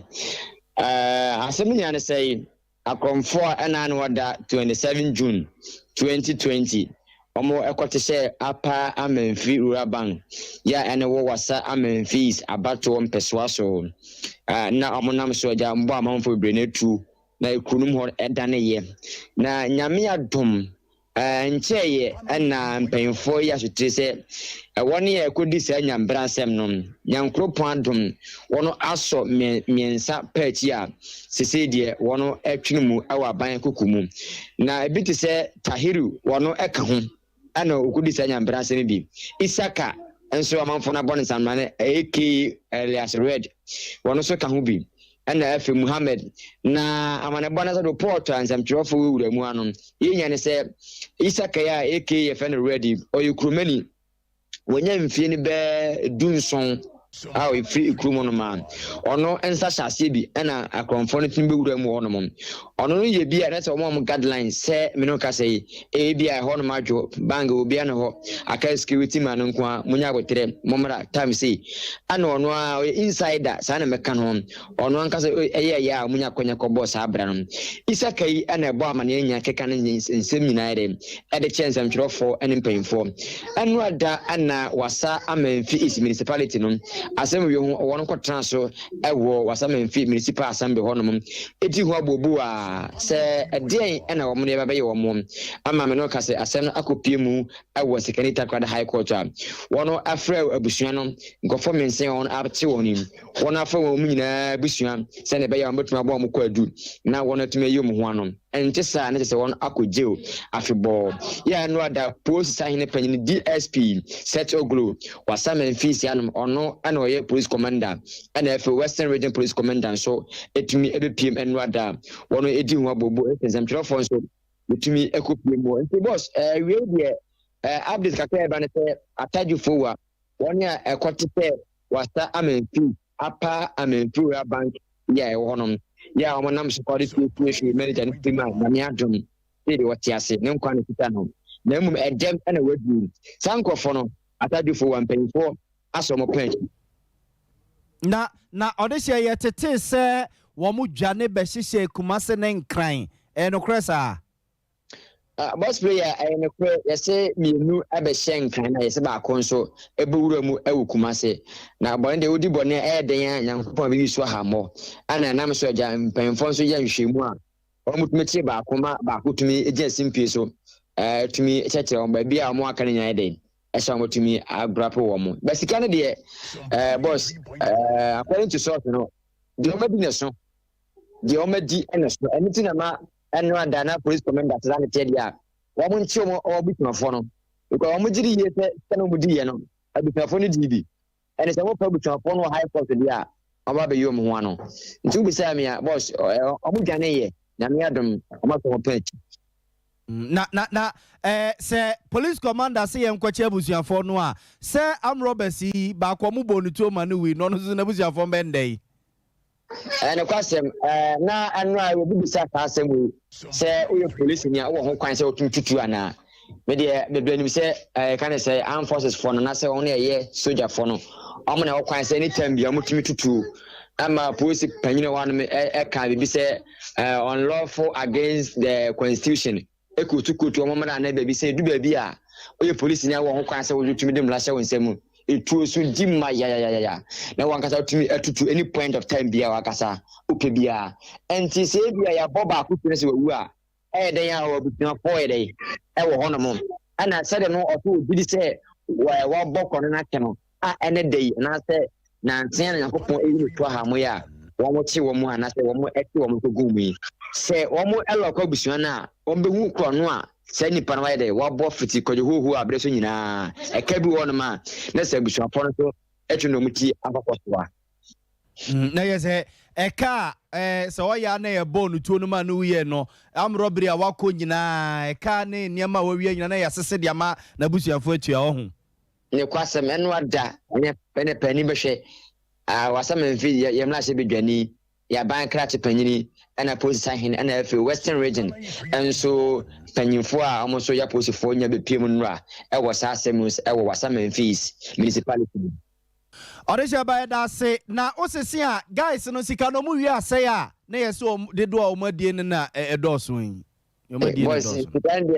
Eh, asɛm no nyinaa ne sɛ akorɔmfoɔ a ɛna ano ɔda 27 June 2020 wɔn ɛkɔte hyɛ Apa Amanfi Rural Bank yɛ a ɛne wɔ Wasa Amanfi East abatoɔ mpɛsoa so. Eh, na wɔn nam so agya mbɔ amanfoɔ bebree no atuo na ekuro no mu hɔ daneeɛ. Na Nyame adom, nkyɛeɛ na mpanyinfoɔ yi asotire sɛ wɔn a ɛkɔdi saa nyambra asɛm no, Nyankoropɔn adom, wɔn asɔ mmiɛnsa pɛ akyi a, sesei deɛ wɔn twene mu wɔ aban koko mu. Na ebi te sɛ Tahiru, wɔn ka ho. Ɛna ɔkɔdi saa nyampena asɛm bi. Isaka nso amanfoɔ no abɔ no nsamena aka Elias Red, wɔn nso ka ho bi. Ɛna afei Muhammad. Na amanebɔ no sɛ report a nsɛmtwerɛfoɔ wɔ wura mu ano yɛnya ne sɛ Isaka yi a aka yɛfrɛ no Red yi, ɔyɛ kuromani. Wanya mfie no bɛɛ 17 a ɔfiri kurom hɔnom a ɔno nsa hyɛ aseɛ bi ɛna akorɔmfoɔ no tumi bɛwura mu hɔnom. Ɔno no yɛ bi a na sɛ wɔn a wɔn guideline sɛ me no kasa yi ebi a ɛhɔnom adwo bank obi ano hɔ aka security man no nko a munya abotrɛ mommra time sei ɛna ɔno a ɔyɛ insider saa na mɛka no. Ɔno ankasa yɛɛ yɛ a wɔnya akwanya kɔbɔɔ saa bra no. Isaka yi na ɛbɔ amanneɛ nya keka ne nsɛm nyinaa de de kyerɛ nsɛmtwerɛfoɔ ne mpanyinfoɔ. Ɛno da na Wassa Amenfi East Municipality no asɛm wie ho wɔn kɔtena so wɔ Wassa Amenfi Municipal Assembly hɔnom di ho abooboo a sɛ ɛdeɛn na wɔn de bɛyɛ wɔn ama me no ka sɛ asɛm no akɔpie mu wɔ Sekani Takoradi High Court a wɔn afrɛ abusua no nkurɔfoɔ mmiɛnsa a wɔn akye wɔn yi. Wɔafa wɔn nyinaa abusua sɛnea ɛbɛyɛ a wɔbɛtumi abɔ wɔn kwaadu na wɔatumi ayi wɔn ho ano. Ɛnte saa a, na kyerɛ sɛ wɔakɔ jail afebɔɔ. Yɛ a Ada Polisi Sahene Panyin DSP Seth Oglo, Wasaman Mfeesi anom, ɔno na ɔyɛ Police Commander, ɛna afei Western Region Police Commander nso tumi bɛpiem ɛno ada a wɔdi ho abobo. Nsɛmtwerɛfoɔ nso wɔtumi kɔpiem hɔ. Nti boss, wei deɛ update kakra a ɛba ne sɛ Atadwofoɔ wa wɔn a ɛkɔte sɛ Wasa Amenfi, Upper Amenfi Rural Bank yi a ɛwɔ hɔnom yi a wɔnam so kɔde siesie hwee manager no firi mu a Nyame adom sei deɛ wɔte ase ne nkwa na ɛkita no na mmom ɛdɛm na waduru saa nkurɔfoɔ no Atadwofo wɔ mpanyinfoɔ asɔ wɔn pɛn akyi. Na na ɔdehyeɛ yɛ tetee sɛ wɔn dwane bɛhyehyɛɛ Kumase ne Nkran, ɛyɛ nokorɛ saa? Ah, boss player, ɛyɛ nokorɛ, yɛsɛ mmienu bɛhyɛ Nkran na yɛsɛ baako nso bɛwura mu wɔ Kumase. Na bɔne deɛ wodi bɔne a ɛyɛ den a Nyankopɔn bɛyi so ahammɔ. Ɛna ɛnam so agya mpanyinfoɔ nso yɛ nhwehwɛmu a wɔn tumi kye baako ma baako tumi gyina simpie so ɛɛ tumi kyerɛkyerɛ wɔn baabi a wɔn aka no nyinaa yɛ den ɛsɛ wɔn tumi agrapo wɔn. Bɛ sika no deɛ ɛɛ boss ɛɛ according to source no deɛ wɔn adi na so deɛ wɔn adi na so ɛno ti na ma ɛno ada na police commander sɛ saa ne teɛ deɛ a wɔn nkye wɔn wɔn abusuafoɔ no because wɔn gye di yie sɛ sɛ na wɔn di yɛ no abusuafoɔ no di bi ɛne sɛ wɔpɛ abusuafoɔ no wɔ high court deɛ a wɔn abɛyi wɔn ho ano nti wobisa mi a boss wɔn dwane yɛ Nyame adom wɔn asɔ wɔn pɛn akyi. Na na na ɛɛ sɛ police commander se yɛn nkɔkye abusuafoɔ no a sɛ armed robbers yi baako wɔn bɔɔ ne tuo ma no wui na ɔno nso n'abusuafoɔ mbɛn dɛ yi. Ɛyɛ nokwasɛm, na ɛno a obi bisa saa asɛm yi sɛ woyɛ polisini a wowɔ ho kwan sɛ wotumi tutu anaa? Me deɛ bebree nim sɛ ɛka ne sɛ armed forces foɔ no anaasɛ wɔn a ɛyɛ sogyafoɔ no wɔn na ɛwɔ kwan sɛ anytime bia wɔtumi tutu ama polisi panyin a wɔanom ɛka biribi sɛ unlawful against the constitution. Ɛkootu kootu wɔn mmara anaa baabi sɛ edu baabi a Woyɛ polisini a wowɔ ho kwan sɛ wotumi de mmara hyɛ wo nsa mu. Etuo so di mma yayayaya na wankasa wotumi atutu any point of time biara wankasa wopɛ biara. Ɛnti sɛ ebi a yɛabɔ baako tuo no sɛ wawu a, ɛyɛ dɛn a abusuafoɔ yɛ dɛn ɛwɔ hɔnom. Ɛna sɛdeɛ no ɔso ogye di sɛ wɔabɔ korɔno no akyɛ no a ɛnɛ da yi anaasɛ nansa na Nyankopɔn ayi no to aha mo yi a wɔn kye wɔn anaasɛ wɔn ɛte wɔn kɔgu mu yi. Sɛ wɔn ɛlɔkɔ abusua no a, wɔn bɛhu korɔno a saa nipa no wayɛ dɛ wabɔ fiti kɔdwo huhu a berɛ so nyinaa ɛka bi wɔ hɔnom a na sɛ abusuafoɔ no so ɛtwe na wɔn ti akɔkɔ soa. Na yɛ sɛ ɛka a sɛ ɔyɛ a na yɛbɔɔ no tuo no ma no wuyɛ no amrɔbere a wakɔ nyinaa ɛka ne nneɛma a wawia nyinaa na yɛasese de ama n'abusuafoɔ atua ɔho. Ne kwasɛm ɛno ada ɛne ɛne panin bɛhwɛ wasɛm mfi yɛ mmarahyɛ badwani yɛ aban krakye panyini ɛna polisi sahene ɛna afei Western Region nso panyinfoɔ a wɔn nso yɛ apolisifoɔ nya bepie mu nnora ɛwɔ saa asɛm yi ɛwɔ Wassa Memphis municipality mu. Ɔde hyɛ ba yɛda ase na wosese a guys no sika no ɔmo wie asɛe a na yɛ sɛ ɔmo dodoɔ a ɔmo adie no na ɛdɔɔso yi ɔmo adie no dɔɔso. Sika no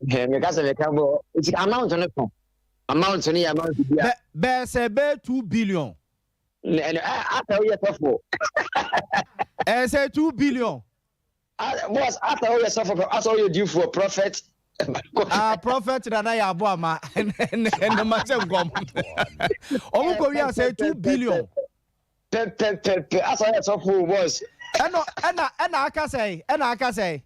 deɛ meka sɛ meka bɔ sika amount no so amount no yɛ amount bi a. Bɛɛ sɛ bɛɛ 2 billion. Ɛnɛ asa woyɛ sɔfo. Ɛɛ sɛ 2 billion. Boss, asa woyɛ sɔfo, asa woyɛ diifoɔ, prophet. Ah, prophet nana yɛ abo ama ɛnɛ ma hyɛ nkɔm ɔmo kɔ wi asɛ 2 billion. Pɛpɛpɛpɛ asa woyɛ sɔfo, boss. Ɛna aka sɛ ɛna aka sɛ.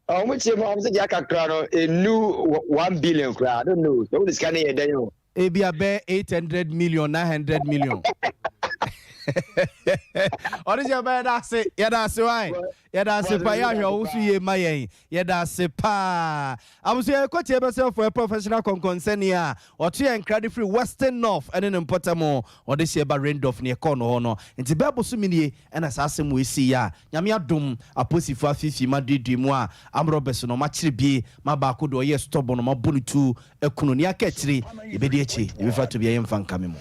Ɔmo tie mu ɔmo sɛ deɛ aka kora no enu 1 billion kora. I don't know sɛ wode sika no yɛ dɛn o. Ebi abɛ 800 million, 900 million. Ɔde hyɛ bɛ yɛda ase, yɛda ase wae, yɛda ase pa. Yɛ ahwɛ wo so yie ma yɛn. Yɛda ase paa. Aboso yɛ kɔtie bɛsɛ fo professional kɔnkɔnsɛni a ɔto yɛn nkra de firi Western North ɛne ne mpɔtam. Ɔde hyɛ ba Rendorf ne ɛkɔɔ no hɔ no nti bɛɛbo so minie ɛna saa asɛm wɔ esi yɛ a Nyame adom aposifoɔ afifi ma duadua mu a amorɔbɛ so no ɔmakyere bie ma baako de ɔyɛ stɔbɔ no mabɔ no tu ɛkunu ne aka akyire yɛbɛdi akyi yɛbɛfa to bia yɛmfa nkame mu.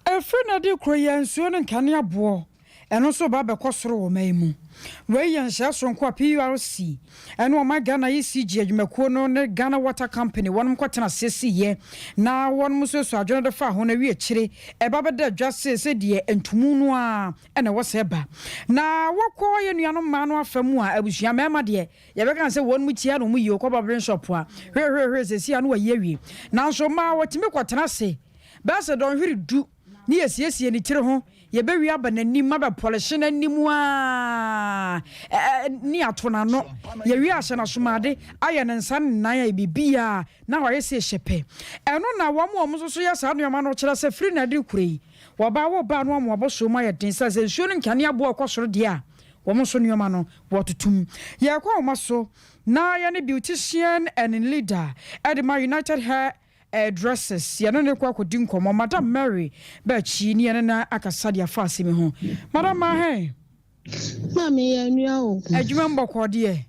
Ɛfiri na de kuro yɛ nsuo no nkanea boɔ ɛno nso ba bɛkɔ soro wɔ man mu. Wei yɛ nhyɛ soronko a PURC ɛne ɔman Ghana ECG adwumakuo no ne Ghana Water Company wɔnom kɔtena aseɛ siiɛ na wɔnom nso so adwene de fa ho no awie akyire ɛba bɛda adwa se sɛdeɛ ntomu no a ɛna ɛwɔ sɛ ba na wɔkɔ yɛ nuanom mmaa no afa mu a abusua mmarima deɛ yɛbɛka sɛ wɔn mu tia na wɔn yie kɔ barbering shop a hwehwehwɛ sɛsi a no wɔyi awie, nanso mmaa wɔtumi kɔtena ase bɛyɛ sɛ dɔnhwere 10 ne yɛsiesie ne tiri ho, yɛbɛwie aba n'anim abɛpɔlehye n'anim a ne ato n'ano, yɛwie ahyɛ n'asomade ayɛ ne nsa ne nan a biribiaa na wayɛ sɛ ɛhyɛ pɛ. Ɛno na wɔn a wɔn nso so yɛ saa nneɛma no kyerɛ sɛ firi na de kure yi wɔbaa wɔ baa no ama wɔabɔ so mu ayɛ den sɛ nsuo no nkanea boɔ ɛkɔ soro deɛ a wɔn nso nneɛma no wɔtotom. Yɛkɔ wɔn so na yɛne beautician and leader ɛde ma United Hair Dresses yɛne ne kɔ akɔdi nkɔmmɔ, Madam Mary Bɛakyi, ne yɛne na akasa de afa asɛm ho. Madam Mahe. Maame, yɛ nua o. Adwuma mu bɔkɔɔ deɛ?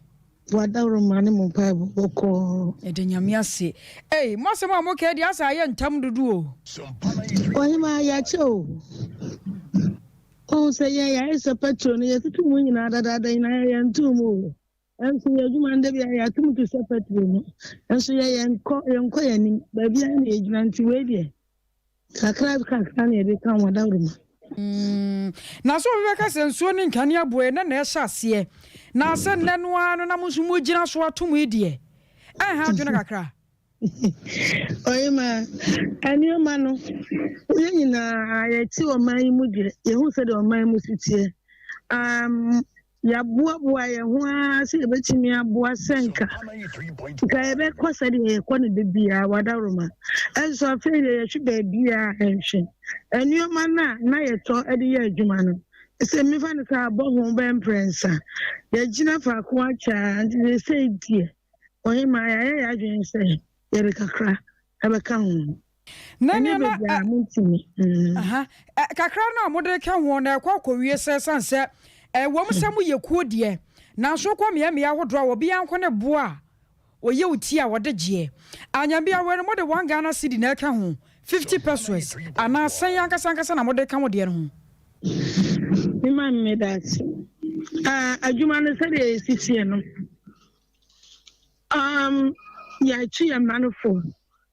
Wadaworo ma ne mo mpaebɔ bɔkɔɔ. Yɛde Nyame ase. Ei, mo asɛm a moka deɛ asa ayɛ ntam dodo o. Ɔhema, yɛakyɛ o. Ɔhu sɛ yɛn yɛayɛ sɛ petrol no yɛtutu mu nyinaa dadaada nyinaa yɛnto mu o. Nso yɛ adwuma no da bi a yɛatom te sɛ petrol no. Nso yɛ yɛnkɔ yɛnkɔ yɛn anim. Baabi a na yɛgyina nti wei deɛ kakra kakra na yɛde ka ho adaworo ma. Na sɛ obi bɛka sɛ nsuo ne nkanea boɛ na ɛhyɛ aseɛ na sɛ nnɛ no ara no na mo nso mogyina so atom yi deɛ ɛnha adwene kakra? Ɔyema, nneɛma no, yɛn nyinaa yɛte ɔman yi mu deɛ, yɛhu sɛdeɛ ɔman mu si teɛ. Yɛaboaboa yɛn ho ara sɛ yɛbɛtumi aboa sɛ nka yɛbɛkɔ sɛdeɛ yɛkɔ no da biara wadaworoma. Ɛnso afei deɛ yɛhwe baabiara ɛnhwe. Nneɛma no a na yɛtɔ de yɛ adwuma no, sɛ mefa no sɛ abɔ ho bɛyɛ mprɛnsa. Yɛgyina faako akyɛ a nti seesei deɛ ɔhema yɛayɛ yɛn adwene sɛ yɛde kakra ɛbɛka ho. Na Ɛnyɛ nneɛma baabi a montumi. Aha. Kakra no a mode ka ho no ɛkɔ akɔwie sɛ sane sɛ ɛwɔ mu sɛ moyɛ kuo deɛ, nanso wokɔ mmeammea ahodoɔ a obiara nko ne boɔ a ɔyɛ wo ti a wɔde gyeɛ. Anyambea wei no mode 1 Ghana cedi na ɛka ho, 50 pesewas anaa sɛn ankasa ankasa na mode ka mo deɛ no ho? Me maame, meda ase. Ah, adwuma no sɛdeɛ yɛsi teɛ no, yɛakyi yɛn mma no fo.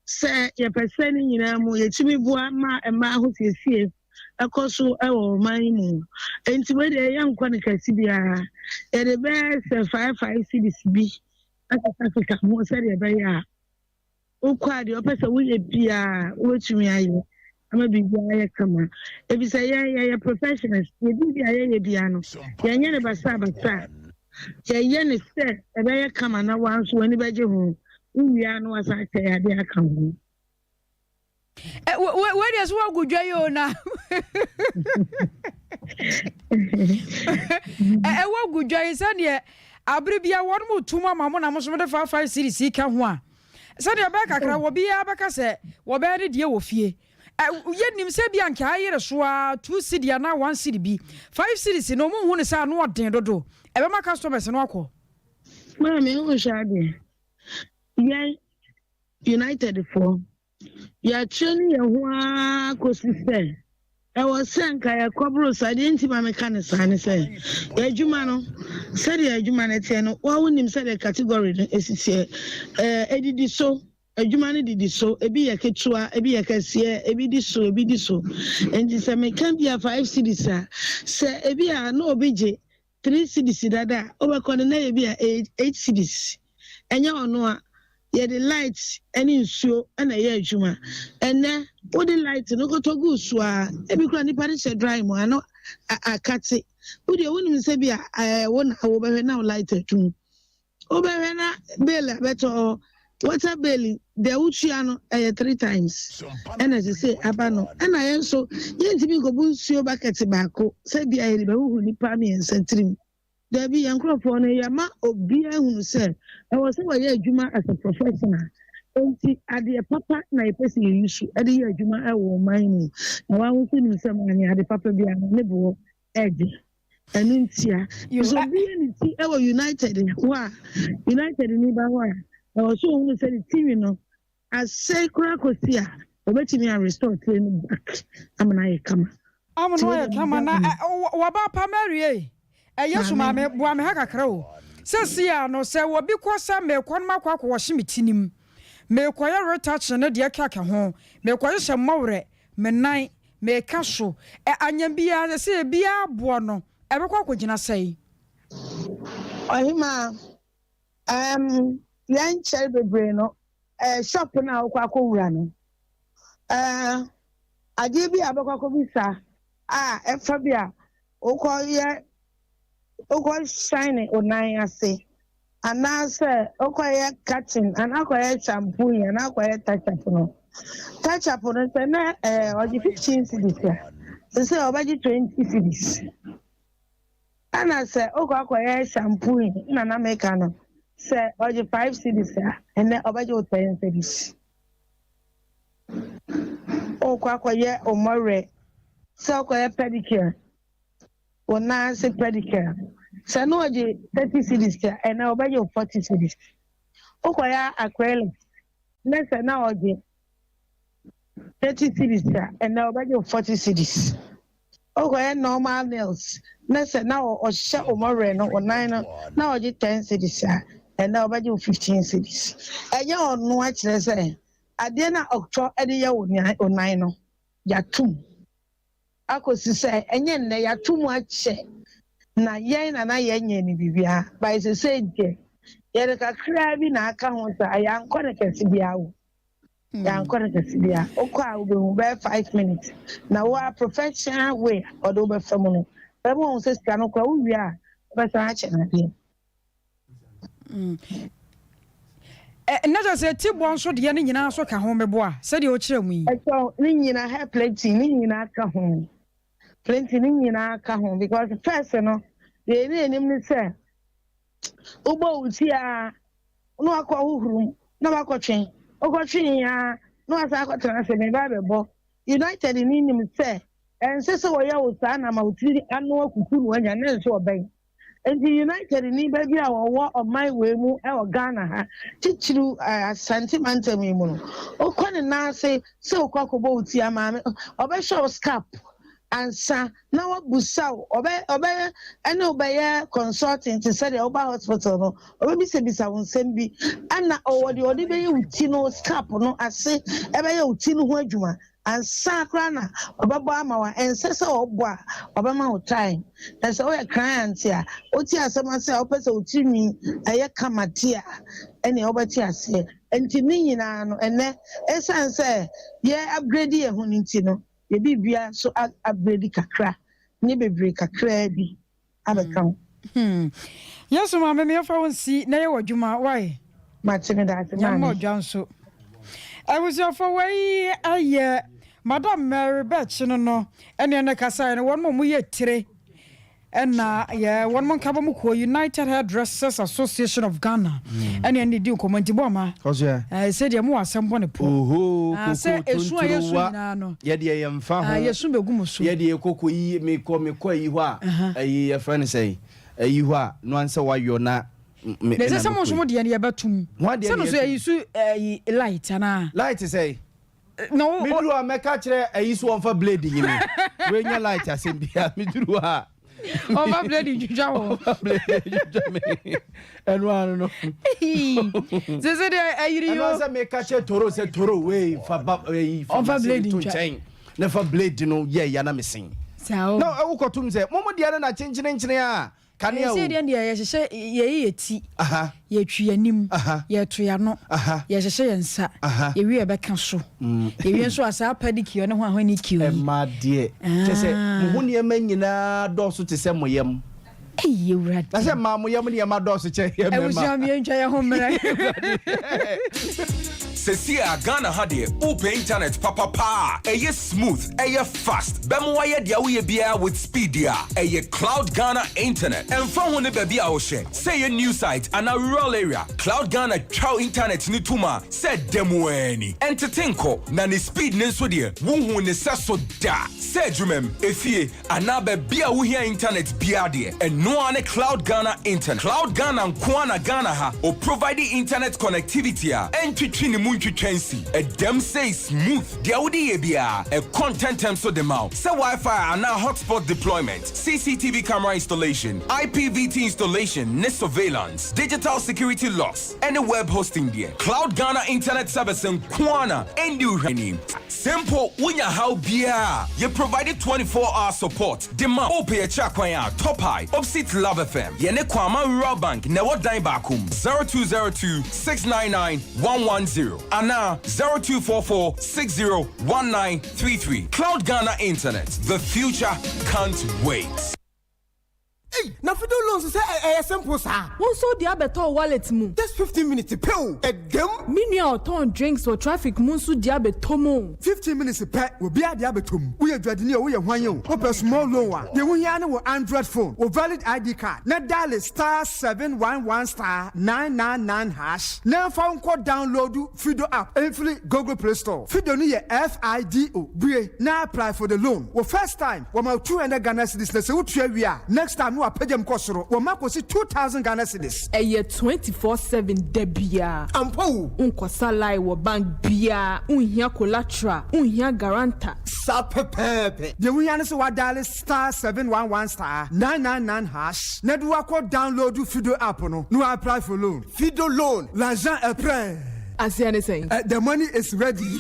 Sɛ yɛpɛ sɛ ne nyinaa mu yɛtumi boa ma mmaa ahosiesie kɔ so wɔ ɔman yi mu. Enti wei deɛ yɛnkɔ no kɛse biara. Yɛde bɛyɛ sɛ 5 5 cedis bi akekakeka ho sɛdeɛ ɛbɛyɛ a wokɔ a deɛ ɔpɛ sɛ woyɛ biara wobɛtumi ayɛ ama biribiara ayɛ kama. Efisɛ yɛn yɛyɛ professionals, yɛ biribi a yɛyɛ biara no, yɛnyɛ no basabasa. Yɛyɛ no sɛ ɛbɛyɛ kama na woa nso w'ani bɛgye ho. Wowie a na woasan akyɛ yɛn adeɛ aka ho. Wei deɛ so woagu dwa yi o na ɛwɔ gu dwa yi sɛdeɛ abere bia wɔn mu tum ama mo na mo nso mode 5 5 cedis yi ka ho a, sɛdeɛ ɛbɛyɛ kakra wɔ biara bɛka sɛ wɔbɛyɛ ne deɛ wɔ fie. Yɛnim sɛ bi anka ayere so a 2 cedi anaa 1 cedi bi, 5 cedis no ɔmo nhu ne sɛ ano ɔden dodo ɛbɛma customers no akɔ. Maame, wohwɛ adeɛ, yɛn United foɔ yɛakyerɛ ne yɛn ho ara kɔsi sɛ ɛwɔ sɛ nka yɛkɔboro saa. Deɛ nti ma meka ne saa ne sɛ adwuma no, sɛdeɛ adwuma no teɛ no, wa wonim sɛdeɛ category no ɛsi teɛ. Ɛdidi so, adwuma no didi so, ebi yɛ ketewa, ebi yɛ kɛseɛ, ebi di so, ebi di so. Nti sɛ meka bi a 5 cedis a, sɛ ebi a na obi gye 3 cedis dada a, wobɛkɔ no na yɛ bi a 8 cedis. Ɛnyɛ ɔno a yɛde light ne nsuo na ɛyɛ adwuma. Ɛnɛ wode light no kɔtɔ gu so a, ebi kora nipa no hyɛ dry mu ano akate. Wodeɛ wonim sɛ bi a wo na wobɛhwɛ na wo light adum, wobɛhwɛ na bill abɛtɔ hɔ, water bill deɛ wotua no ɛyɛ three times. Ɛna ɛsɛ sɛ aba no, ɛna yɛn nso yɛntumi nkɔbu nsuo bucket baako sɛ bi a yɛde bɛhuhu nipa mmiɛnsa tirim. Dabi, yɛn nkurɔfoɔ no, yɛma obiara hunu sɛ ɛwɔ sɛ wɔyɛ adwuma as a professional. Nti adeɛ papa na yɛpɛ sɛ yɛyi so de yɛ adwuma wɔ ɔman mu, na wɔn ahosuo nim sɛ maame ade papa biara no ne boɔ ɛgye. Ɛno ntia sɛ obi yɛ ne ti wɔ United hɔ a, United ni ba hɔ a, ɛwɔ so ohunu sɛ ne tiwi no asɛe koraa kɔsi a obetumi a restore tire no back ama no ayɛ kama. Ama no ayɛ kama na wɔba pa Mary ɛyɛ so. Maame, boa me ha kakra o. Sɛsi a no sɛ wɔbi kɔ sɛ meekɔ no makɔ akɔwɔhye me tinim, meekɔyɛ retouching ne deɛ kaka ho, meekɔhyehyɛ mmɔwerɛ me nan meeka so anya biara sɛ ebiara boɔ no ɛbɛkɔ akɔgyina sɛe? Ɔhema, yɛn nkyɛre bebree no, shop no a wokɔ akɔwura no, adeɛ bi a wobɛkɔ akɔbisa a ɛfa bi a wokɔyɛ, wokɔ shine wo nan ase anaasɛ wokɔyɛ cutting anaa wokɔyɛ shampooing anaa wokɔyɛ touch up no, touch up no sɛ na ɔgye 15 cedis a, sɛ ɔbɛgye 20 cedis. Ɛna sɛ wokɔ akɔyɛ shampooing na na meka no sɛ ɔgye 5 cedis a, ɛnɛ ɔbɛgye wo 10 cedis. Wokɔ akɔyɛ omɔwerɛ, sɛ wokɔyɛ pedicure, wo nan ase pedicure, sɛ na ɔgye 30 cedis a, ɛnɛ ɔbɛgye wo 40 cedis. Wokɔyɛ acrylic na sɛ na ɔgye 30 cedis a, ɛnɛ ɔbɛgye wo 40 cedis. Wokɔyɛ normal nails na sɛ na ɔhyɛ omɔwerɛ no wo nan no na ɔgye 10 cedis a, ɛnɛ ɔbɛgye wo 15 cedis. Ɛnyɛ ɔno akyerɛ sɛ adeɛ no a ɔtɔ de yɛ wo nan no yɛatom akɔsi sɛ ɛnyɛ nnɛ yɛato mu akyɛ na yɛn nana yɛnyɛ ne biribiara bae. Sɛ deɛ yɛde kakraa bi na aka ho saa, yɛankɔ ne kɛse biara wo, yɛankɔ ne kɛse biara. Wokɔ a wobɛhu bɛyɛ 5 minutes na wo a professional way a ɔde wobɛfa mu no bɛma wɔn sɛ sika no kora wowie a wobɛsan akyɛ no adeɛ. Na kyerɛ sɛ ti bɔ nso deɛ no nyinaa nso ka ho, meboa sɛdeɛ ɔkyerɛ mu yi? Ɛsɛ ne nyinaa, hair plaiting ne nyinaa ka ho, plaiting ne nyinaa ka ho, because first no deɛ ɛne anim ne sɛ wobɔ wo ti a na wakɔ hohoro mu na wakɔtwe, wokɔtwe a na wasan akɔtena ase. Meba bɛbɔ United ne nim sɛ ɛnsɛ sɛ wɔyɛ wo saa na ma wo tiri ano akuku no anya ne nso ɔbɛn. Nti United ni baabi a wɔwɔ ɔman wei mu wɔ Ghana ha, titiriw Asante mantam yi mu no, wokɔ ne nan ase sɛ wokɔ akɔbɔ wo ti a, maame ɔbɛhwɛ wo scalp. ansa na wabusa wo, ɔbɛ ɔbɛ ɛne wo bɛyɛ consulting te sɛ deɛ woba hospital no, ɔbɛbisabisa wo nsɛm bi, ɛna ɔwɔ deɛ ɔde bɛyɛ wo ti no, scalp no ase, ɛbɛyɛ wo ti no ho adwuma ansa koraa na ɔbɛbɔ ama wo a, ɛnsɛ sɛ ɔbɔ a, ɔbɛma wo time. Na sɛ woyɛ client a, wote asɛm ase a wopɛ sɛ wo ti nwi ɛyɛ kama te a, ɛnneɛ wobɛte aseɛ. Nti ne nyinaa no, ɛnnɛ, ɛsiane sɛ yɛ upgrade yɛn ho no nti no, Yɛ biribiara nso a upgrade kakra ne bebree kakraa bi abɛka ho. Hmm. Yesu maame me yɛmfa wo nsi na yɛ w'adwuma wai. Mate me daase maame. Nyame ɔdwa nso. Abusuafo wei ɛyɛ Madam Mary Bɛkye no no ɛne ɛne kasaeɛ no wɔn mo yɛ tire. Ɛna yɛ wɔn mo nkabɔ mu kuo United Hairdressers Association of Ghana ɛne ɛne di nkɔmɔ nti bɔ ɔma ɛɛ sɛ deɛ mo wɔ asɛm bɔ ne po Oho ah, sɛ koko esu a yɛsu tonturowa nyinaa no yɛdeɛ yɛmfa ah, ho yɛsu bɛgu mo so yɛdeɛ koko yi mekɔ mekɔ ayi hɔ a ayi yɛfrɛ no sɛn ayi hɔ a no ansɛ wayɔ na me na ɛsɛ na sɛ mo mekɔ nso mo yi deɛ no yɛbɛtom ho adeɛ sɛ ne no so yɛtom yɛyi su ɛyi light anaa light sɛn na wo Meduru hɔ a mɛka kyerɛ ayi so wɔmfa blade nyi me. Wei nyɛ light asɛm biara. Meduru hɔ a. Ɔmfa blade ntwitwa wo. Ɔmfa blade ntwitwa me. Ɛno ano no. Sese deɛ ayiri Ɛno yo. sɛ meka kyerɛ Toro sɛ Toro wei fa ba ɛyi fa Ɔmfa machine blade to ntwa. nkyɛn na fa blade no yɛ ya na mesen. Saa o. Na wokɔtom sɛ mo mo deɛ no na kyenkyerenkyeren a Kanea o. Seesei deɛ deɛ yɛhyehyɛ yɛyi yɛ ti, yɛtwi yɛn anim, yɛto yɛn ano, yɛhyehyɛ yɛn nsa, yɛwie a yɛbɛka so. Yɛwie nso a saa pedicure ne hwan ne cure yi. Ɛma deɛ kyɛ sɛ mo ho nneɛma nyinaa dɔɔso te sɛ mo yam. Eyi Awurade. Na sɛ mmaa mo yam nneɛma dɔɔso kyɛn yɛn mmarima. Abusua mi yɛntwa yɛn ho mmerɛ. Sesie a Ghana ha deɛ wopɛ internet papa paa a ɛyɛ smooth, ɛyɛ fast, bɛma wayɛ deɛ woyɛ biara with speed deɛ a, ɛyɛ Cloud Ghana Internet. Ɛmfa ho ne baabi a wohyɛ, sɛ ɛyɛ new site anaa rural area, Cloud Ghana twa wo internet no tom a sɛ da mu ara ni. Ɛntete nkɔ, na ne speed no nso deɛ, wonhuu ne sɛso da. Sɛ adwumam, efie, anaa baabi a wohia internet biara deɛ, ɛno ara ne Cloud Ghana Internet. Cloud Ghana nko ara na Ghana ha o provide internet connectivity a ɛntwetwe ne mu ntwitwa nsi. Ɛdam sei smooth. Deɛ wode yɛ biara, ɛkɔ ntɛntɛm so de ma wo. Sɛ Wi-Fi anaa hotspot deployment, CCTV camera installation, IPVT installation ne surveillance, digital security locks, ɛne web hosting deɛ, Cloud Ghana Internet Service nko ara na ɛndi wo hwɛ. Sɛ mpo wonya haw biara a, yɛ provide 24 hour support de ma wo. Wopɛ yɛkyerɛ kwan a, Top High, opposite Love FM, yɛne Kwama Rural Bank na ɛwɔ dan baako mu, 0202 699 110 anaa 0244 60 1933. Cloud Ghana Internet, the future can't wait. Ei na fido loans sɛ ɛyɛ simple saa. Wo nso wode abɛtɔ wo wallet mu. Just 15 minutes pɛ o, ɛdam. Me nua a ɔtɔn drinks wɔ traffic mu nso de abɛtɔ mu o. 15 minutes pɛ, obiara de abɛtɔ mu. Woyɛ dwadini o, woyɛ hwan o, wopɛ small loan a, deɛ wohia ara ne wo Android phone, wo valid ID card, na diale star 711 star 999 hash na ɛmfa wo nkɔ download Fido app mfiri Google Play Store. Fido no yɛ F-I-D-O. Bue na apply for the loan. Wo first time, wɔma wo 200 Ghana cedis na sɛ wotua wie a, next time no wɔapagya mu kɔ soro, wɔma kɔsi 2,000 Ghana cedis. Ɛyɛ 24/7 da biara. Ampa o! Wonkɔsa line wɔ bank biara, wonhia collateral, wonhia guarantor. Saa pɛpɛɛpɛ. Deɛ wohia ne sɛ woadiale star 711 star 999 hash na de woakɔ download Fido app no na woapply for loan. Fido loan, l'argent est prêt. Aseɛ ne sɛn? The money is ready.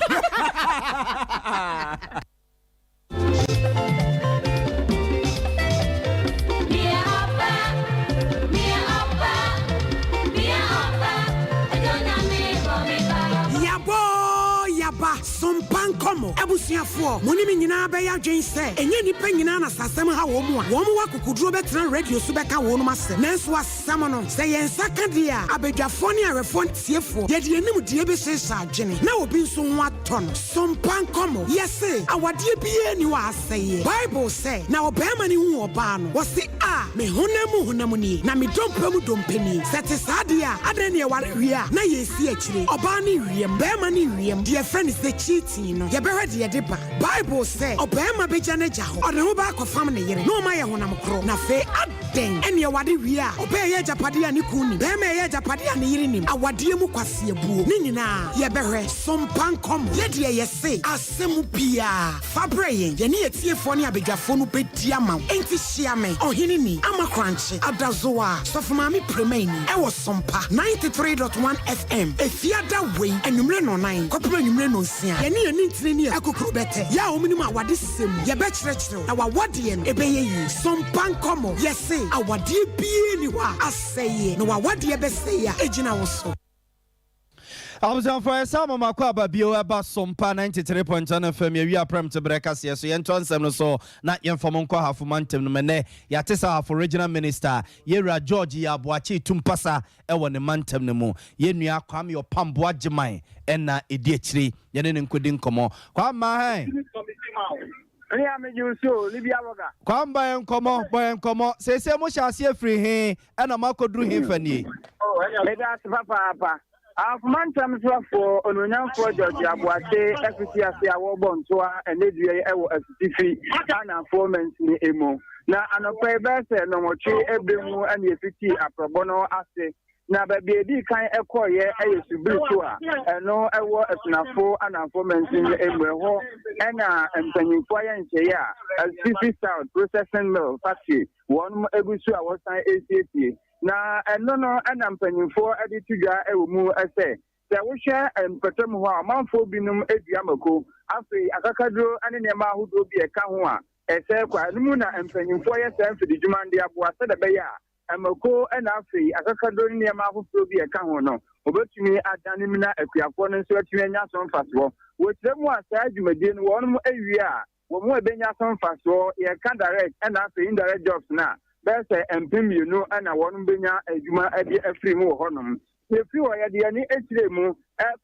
Yabɔ yaba sompa nkɔmmɔ. Abusuafoɔ, mo ne me nyinaa bɛyɛ adwen sɛ ɛnyɛ nnipa nyinaa na sɛ asɛm ha wɔn mu a, wɔn wɔ akokoduro bɛtena radio so bɛka wɔnom asɛm. Nanso asɛm no, sɛ yɛn nsa ka deɛ a, abadwafoɔ ne awɛfoɔ ne atiefoɔ, yɛde yɛn nimdeɛ bɛhyehyɛ adwene na obi nso ho atɔ no. Sompa nkɔmmɔ. Yɛse, awadeɛ biara nni hɔ a asɛeɛ. Bible sɛ, Na ɔbarima no huu ɔbaa no, ɔse, A, me honam mu honam nie, na me dompe mu dompe nie. Sɛ ɛte saa deɛ a, adɛn na yɛware wie a na yɛresi akyire? Ɔbaa no rewiam, barima no rewiam, deɛ yɛfrɛ no sɛ cheating no, yɛbɛhwɛ deɛ ɛde ba. Bible sɛ, Ɔbarima bɛgya n'agya hɔ, ɔde ne ho bɛakɔfam ne yere, na wɔayɛ honam korɔ. Na afei, adɛn? Ɛnneɛ wade wie a, ɔbaa ɛyɛ agyapadeɛ a ne kunu nim, barima ɛyɛ agyapadeɛ a ne yere nim, awadeɛ mu kwaseabuo, ne nyinaa, yɛbɛhwɛ. So mpa nkɔmmɔ. Yɛ deɛ yɛse, asɛm biara, fa brɛ yɛn, yɛne atiefoɔ ne abadwafoɔ no bɛdi ama wo. Enti hyia me, Ɔheneni, Ama Korankye, Adazoa, Sɔfo Maame Premaini, ɛwɔ Sompa 93.1 FM, Efiada wei, anwummere nnɔnnan kɔpem anwummere nnɔnsia. Yɛne yɛn nintini ne akukuru bɛtɛ, yɛ a wɔnim awadesɛm mu, yɛbɛkyerɛkyerɛ wo, na w'awadeɛ no, ɛbɛyɛ yie. Sompa nkɔmmɔ, yɛse, awadeɛ biara nni hɔ a asɛeɛ, na w'awadeɛ bɛsɛe a, ɛgyina wo so. Abusuafoɔ yɛsan mo mako aba bio ɛba Sompa 93.1 FM yɛwie aprɛmte berɛ kaseɛ so yɛntoa nsɛm no so na yɛmfa mo nkɔ Ahafo mantam no mu ɛnnɛ yɛate sɛ Ahafo Regional Minister yɛwura George Yaw Boakye Tumpasa ɛwɔ ne mantam no mu yɛn nua Kwame Ɔpambo Agyeman ɛna ɛdi akyire yɛne no nkɔdi nkɔmmɔ Kwame Mahan Kwame bɔ yɛn nkɔmmɔ bɔ yɛn nkɔmmɔ seesei mo hyɛ aseɛ firi he ɛna moakɔduru he fa nie? Meda ase papaapa. Ahafo Mantam Soafoɔ Onuonyamfoɔ George Aboakye afiti ase a wɔrebɔ ntoa ɛnnɛ dua yi wɔ Asutifi Anafoɔ mansini mu. Na anɔpa yi bɛyɛ sɛ nnɔnwɔtwe berɛ mu na yɛfitii aprɔbɔ no ase. Na baabi a yɛdii kan kɔeɛ yɛ Subiri so a ɛno wɔ Asunafo Anafoɔ mansini mu. Ɛhɔ na mpanyimfoɔ ayɛ nhyehyɛeɛ a Asutifi South Processing Mill Factory wɔn gu so a wɔsan resiesie. Na ɛno no na mpanyimfoɔ de to dwa wɔ mu sɛ, sɛ wohwɛ mpɔtam hɔ a, ɔmanfoɔ binom dua mako, afei akakaduro ne nneɛma ahodoɔ bi a ɛka ho a ɛsɛe kwa. Ɛno mu na mpanyimfoɔ yɛ saa mfididwuma no de aboa sɛdeɛ ɛbɛyɛ a mako na afei akakaduro ne nneɛma afoforɔ bi a ɛka ho no, wɔbɛtumi adane mu na akuafoɔ no nso atumi anya so mfasoɔ. Wɔkyerɛ mu a, saa dwumadie no wɔnom wie a, Wɔn a ɛbɛnya so mfasoɔ, yɛka direct ɛna afei indirect jobs no a, bɛyɛ sɛ 2000 na wɔn bɛnya adwuma de afiri mu wɔ hɔnom. Yɛfiri hɔ yɛde yɛn ani kyerɛɛ mu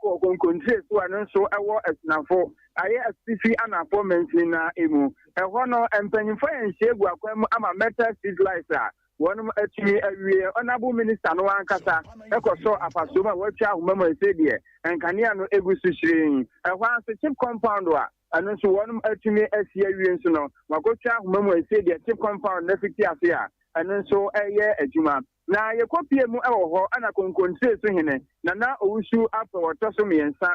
kɔɔ Konkontire so a ɛno nso ɛwɔ Asunafo, ayɛ Asutifi Anafoɔ mansini no ara mu. Ɛhɔ no, mpanyinfoɔ ayɛ nhyiamu gu akwan mu ama metal street lights a wɔn atumi awie. Honourable Minister no ankasa kɔsɔɔ afasoɔ mu a wɔatwa ahoma mu a ɛsei deɛ nkanea no gu so hyerɛnn. Ɛhɔ ara nso chip compound a Ɛno nso wɔnom atumi asi awie nso no, wɔakɔtwa ahoma mu asie deɛ chip compound no afiti ase a ɛno nso ɛreyɛ adwuma. Na yɛkɔpie mu wɔ hɔ na Konkontire so hene Nana Owusu Apɔw ɔtɔ so mmiɛnsa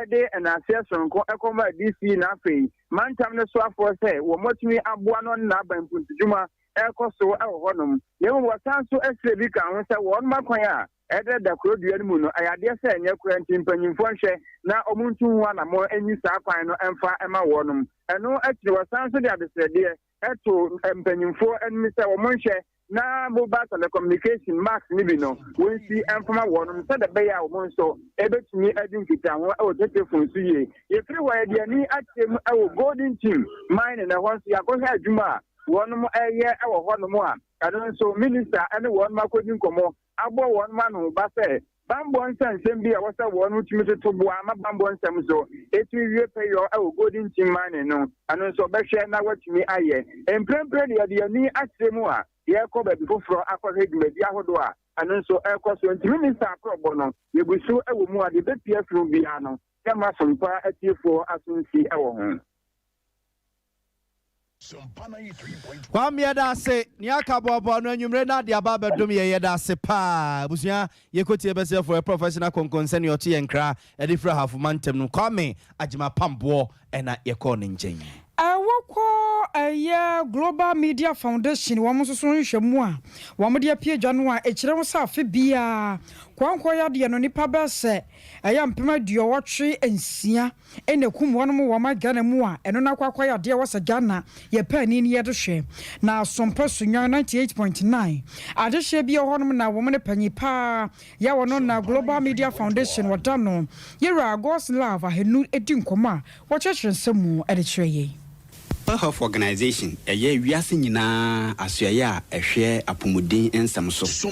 de nnaseɛ sononko kɔmaa DC na afei mantam no soafoɔ sɛ wɔatumi aboa no ne n'aban mpuntudwuma ɛrekɔ so wɔ hɔnom. Na mmom wɔsan nso srɛ bi kaa ho sɛ wɔnom akwan a ɛdeda kuro dua no mu no, ɛyɛ adeɛ sɛ ɛnyɛ koraa nti mpanyimfoɔ nhwɛ na wɔntu ho anammɔn nyi saa kwan no mfa mma wɔnom. Ɛno akyi no, wɔsan nso de adesrɛdeɛ too mpanyimfoɔ anim sɛ wɔnhwɛ na mobile telecommunication max no bi no wɔnsi mfa ma wɔnom sɛdeɛ ɛbɛyɛ a wɔn nso ɛbɛtumi adi nkitaho wɔ tetefon so yie. Yɛfiri hɔ yɛde ani akyerɛ mu wɔ Golden Team Mining, ɛhɔ nso yɛakɔhwɛ adwuma a wɔnom ɛreyɛ wɔ hɔnom a ɛno nso minista ne wɔnom akɔdi nkɔmmɔ abɔ wɔn ano ba sɛ bammɔ nsɛnsɛm bi a ɛwɔ sɛ wɔn tumi toto boa ma bammɔ nsɛm so etumi wie pɛyɔ wɔ Golden Team Mining no, ɛno nso ɔbɛhwɛ na watumi ayɛ. Mprempren de yɛde yɛn ani akyerɛ mu a yɛrekɔ baabi foforɔ akɔhwɛ dwumadi ahodoɔ a ɛno nso ɛrekɔ so. Enti Minista akorɔbɔ no, yɛgu so wɔ mu a deɛ ɛbɛpue afiri mu biara no, yɛmma Sompa atiefoɔ aso nsi wɔ ho. Kwame yɛda ase nea aka boaboa no anwummere na ade aba abɛdom yɛn yɛda ase paa abusua yɛkɔtie bɛsɛfoɔ yɛ professional kɔnkɔnsɛ nea ɔto yɛn nkra ɛde firi ahafo mantam no Kwame Agyema Pamboɔ ɛna yɛkɔɔ ne nkyɛn. Wɔkɔ ɛyɛ Global Media Foundation wɔn nso so nhwɛmu a wɔn de apue dwa no a ɛkyerɛ ho sɛ afe biara koankorɔ yadeɛ no nnipa bɛyɛ sɛ ɛyɛ 86,000 na ɛkum wɔnom wɔ ɔman Ghana mu a ɛno no akɔ akɔyɛ adeɛ ɛwɔ sɛ Ghana yɛ paani ne yɛde hwɛ na Asompa Sunyani 98.9 adehyeɛ bi wɔ hɔnom na wɔn ne panyin paa yɛ wɔno na Global Media Foundation wɔda no Yɛwura Godslove Ahenu di nkɔmmɔ a wɔkyerɛkyerɛ nsɛm mu de kyerɛ yɛn. World Health Organization yɛ wiase nyinaa asoɛeɛ a ɛhwɛ apomuden nsɛm so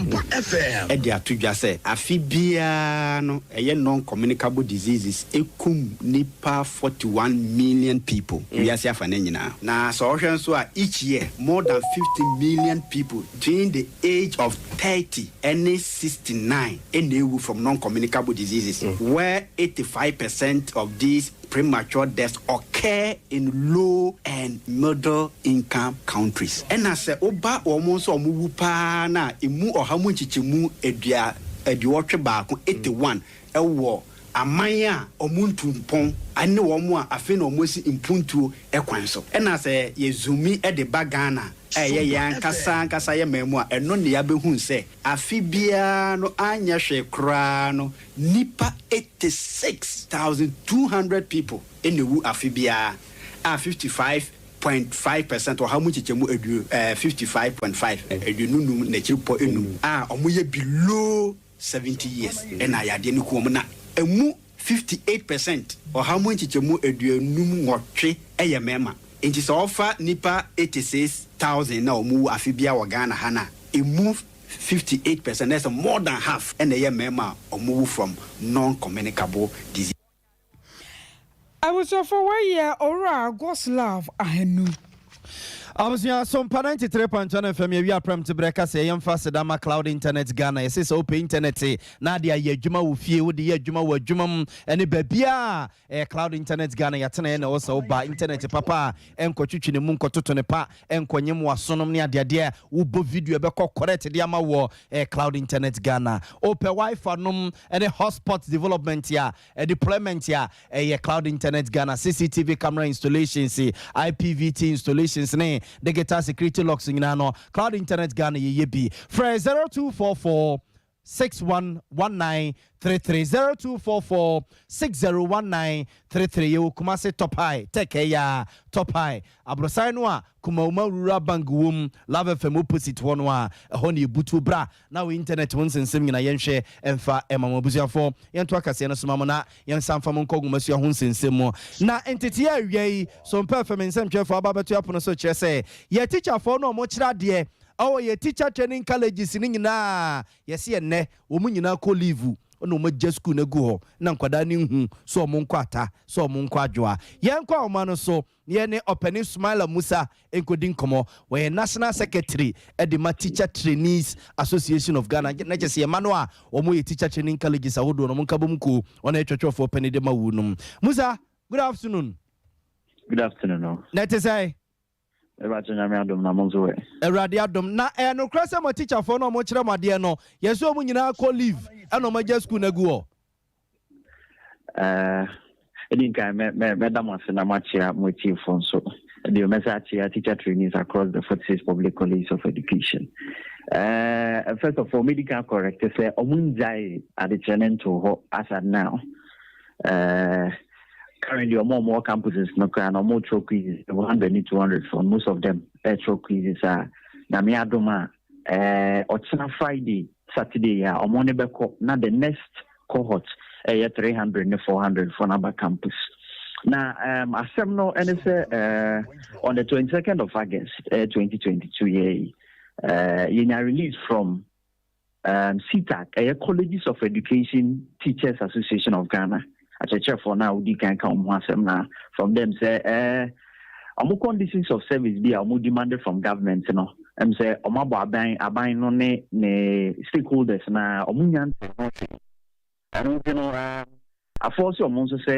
de ato dwa sɛ afe biara no ɛyɛ non-communicable diseases kum nnipa 41 million people wiase afanan nyinaa. Na sɛ wohwɛ nso a each year more than 50 million people between the age of 30 ne 69 na ɛwu from non-communicable diseases where 85 percent of these Premature deaths occur in low and middle income countries. Ɛna sɛ woba wɔn nso a wɔwu paa no a, ɛmu ɔha mu nkyekyɛmu aduɔwɔtwe baako, 81, wɔ Aman a wɔntu mpɔn ne wɔn a afei na wɔasi mpuntuo kwan so. Ɛna sɛ yɛ zoomi de ba Ghana a ɛyɛ yɛn ankasa ankasa yɛ man mu a, ɛno na yɛabɛhunu sɛ afe biara no anyɛ hwee koraa no nnipa 86,200 people na ɛwu afe biara a 55.5 percent, ɔha mu nkyekyɛmu aduo 55.5, 55 n'akyiri pɔ enum a wɔyɛ below 70 years ɛna yadeɛ no ku wɔn, na emu 58%, ɔha mu nkyekyɛmu 58, ɛyɛ mmarima. Nti sɛ ɔfa nipa 86,000 na wɔn wu afe bia wɔ Ghana ha na emu 58%, ɛsɛ more than half, ɛna ɛyɛ mmarima a wɔn wu from non-communicable disease. Abusuafo, wɔyɛ Owura Goslav Ahanu. Abusua, Sompa 93.1 FM, yɛwi aprɛm te berɛ ka sɛ yɛmfa sedama Cloud Internet Ghana. Yɛse sɛ wopɛ internet na ade ayɛ adwuma wɔ fie, wode yɛ adwuma wɔ adwuma mu ɛne baabiaa, ɛyɛ Cloud Internet Ghana yɛatena yɛ na ɛwɔ sɛ woba. Internet papa a ɛnkɔtwitwi ne mu, nkɔtoto ne pa, ɛnkɔnyem wasonom ne adeadeɛ, wobɔ video ɛbɛkɔ correct de ama wɔ ɛyɛ Cloud Internet Ghana. Wopɛ WiFi nom ɛne hotspot development a deployment a, ɛyɛ Cloud Internet Ghana. CCTV camera installations, IPVT installations ne digital security locks nyinaa no, Cloud Internet Ghana yɛyɛ bi. Frɛ 0244 611933, 0244 601933. Yɛwɔ Kumase Top High Tech, ɛyɛ Top High aborosan no a Kumauma Rural Bank wom, Love FM opposite hɔ no a, ɛhɔ ne yɛbutu. Bra na wo internet ho nsɛnsɛm nyina yɛnhwɛ ɛmfa ɛma mo. Abusuafoɔ, yɛnto akaseɛ no soma mo na yɛnsa mfa mo nkɔ nwomasua ho nsɛnsɛm mu. Na nteteɛ awia yi so mpɛ fam nsɛmtwerɛfoɔ aba bɛto apono so kyerɛ sɛ yɛ tikyafoɔ no a ɔmokyerɛ adeɛ ɔwɔ yɛ teacher training colleges no nyinaa, yɛsi ɛnɛ wɔn nyinaa kɔ leave na wɔn agya school no agu hɔ na nkwadaa no nhu so wɔn nkɔ ata so wɔn nkɔ adwoa. Yɛn kɔ ahoma no so, yɛne ɔpanin Sumaila Musa nkɔdi nkɔmmɔ. Wɔyɛ national secretary ɛde ma Teacher Trainees Association of Ghana, na kyɛ sɛ yɛma no a wɔn yɛ teacher training colleges ahodoɔ no wɔn nka bom kuo, wɔn atwatwafoɔ panin de ma wu nom. Musa, good afternoon. Good afternoon. No. Na ɛte sɛ? Ɛbɛkyɛ, Nyame adom, na mo nso wɛ? Awurade adom. Na ɛyɛ nokorɛ sɛ mo tikyafoɔ no a ɔmokyerɛ mo adeɛ no, yɛsɛ ɔmo nyinaa kɔ leave ɛna ɔmo agya school no agu hɔ? Ɛdi nkan, mɛda mo ase na moakyea mo atiefoɔ nso. Ɛdeɛ mɛsɛ akyea teacher trainees across the 46 public colleges of education. First of all, medi kan correct sɛ ɔmo ngyae adekyerɛ no ntoo hɔ as at now. Currently ɔmo a ɔmo wɔ campuses no koraa na ɔmo twerɛ quizzes, 100 ne 200 for most of them ɛtwerɛ quizzes a, Nyame adom a, ɔkyena Friday, Saturday a ɔmo ne bɛkɔ na the next cohort ɛyɛ 300 ne 400 for naba campus. Na asɛm no ɛne sɛ on the 22nd of August 2022 yɛ yi, yɛnya release from CETAG, ɛyɛ Colleges of Education Teachers Association of Ghana, akyerɛkyerɛfoɔ no a wodi kan ka wɔn ho asɛm na from them sɛ ɔmo conditions of service bi a ɔmo demanded from government no, sɛ ɔmo abɔ aban no ne ne stakeholders na ɔmo nya nte ho hwee. Ɛno nti no, afɔ sɛ ɔmo nso sɛ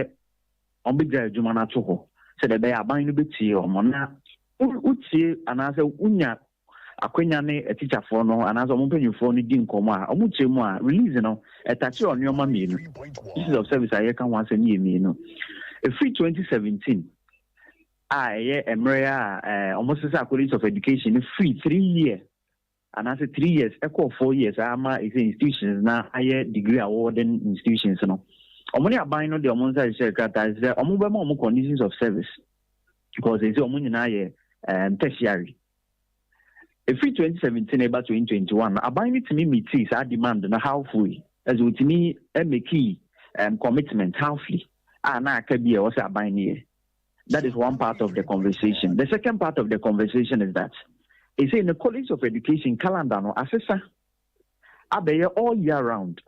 ɔmo bɛgya adwuma no ato hɔ sɛdeɛ ɛbɛyɛ aban no bɛtie ɔmo. Na wotie anaasɛ wonya akwanya ne atikyafoɔ no anaasɛ ɔmo mpanyinfoɔ no di nkɔmɔ a, ɔmo kyerɛ mu a, release no ɛtakye ɔnneɛma mmienu. Pieces of service a yɛka ho asɛm yɛ mmienu. Ɛfiri 2017 a ɛyɛ mmerɛ a ɔmo sesa College of Education no firi 3 year anaasɛ 3 years ɛkɔɔ 4 years ama ɛsɛ institutions na ayɛ degree awarding institutions no, ɔmo ne aban no de ɔmo nsa hyehyɛ krataa sɛ ɔmo bɛma ɔmo conditions of service because ɛsɛ ɔmo nyinaa yɛ tertiary. Ɛfiri 2017 ɛba 2021 no, aban no tumi meet saa demand no halfway, ɛsɛ otumi make commitment halfway a na aka bi a ɛwɔ sɛ aban no yɛ. That is one part of the conversation. The second part of the conversation is that ɛsɛ in the College of Education calendar no asesa abɛyɛ all year round.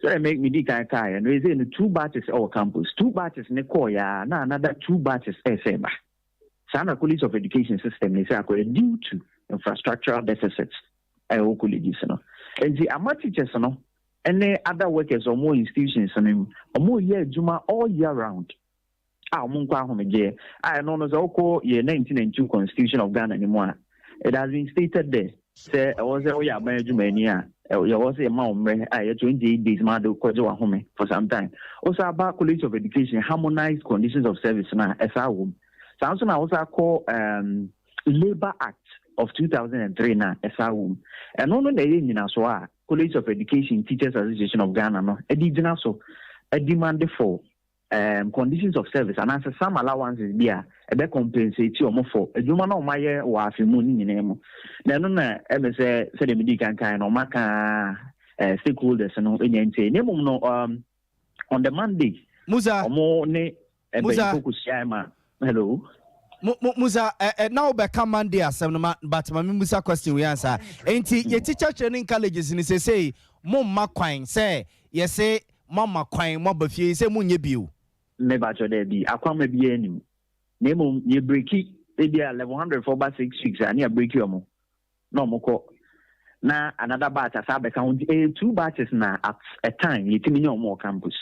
Sɛ me medi kan kaeɛ no, ɛsɛ no two batches ɛwɔ campus, two batches ne kɔɔ ya na another two batches ɛsɛ ba. Saa na College of Education system ne sɛ akɔyɛ due to infrastructural deficits ɛwɔ colleges no. Nti ama teachers no ɛne other workers ɔmo institutions no mu, ɔmo yɛ adwuma all year round a ɔmo nkɔ ahomegyeɛ a ɛno no, sɛ wokɔ yɛ 1992 Constitution of Ghana ne mu a, it has been stated there. Sɛ ɛwɔ sɛ woyɛ aban adwumayɛni a, yɛwɔ sɛ yɛma wo mmerɛ a ɛyɛ 28 days ma de kɔgye w'ahome for some time. Wosan ba College of Education Harmonized Conditions of Service no a, ɛsaa wɔ mu. Saa nso na wosan kɔ um, Labour Act of 2003 no a, ɛsaa wɔ mu. Ɛno no na ɛyɛ nnyinasoɔ a College of Education Teachers Association of Ghana no de gyina so demand for um, conditions of service anaasɛ some allowances bi a ɛbɛ compensate wɔn for adwuma na wɔn ayɛ wɔ afe mu ne nyinaa mu. Na ɛno na ɛmɛ sɛ sɛdeɛ medi kan kan no wɔn aka stakeholders no nya ntie. Na mmom no on the Monday, Musa, wɔn ne mpanyinfoɔ kɔhyiae ma hello. Musa, na wobɛka Monday asɛm no ma, but ma me musa question wei ansa. Enti yɛ teacher training colleges no sesei mo mma kwan sɛ yɛse moama kwan moaba fie yi sɛ monyɛ bio? Me pakyɛ daabi, akwamma biara nni mu. Na mmom yɛ breki, ebia level hundred foɔ ba 6 weeks a ne yɛ breki wɔn na wɔn kɔ na another batch asa abɛka ho, nti ɛyɛ two batches na at a time yɛtumi nya wɔn wɔ campus.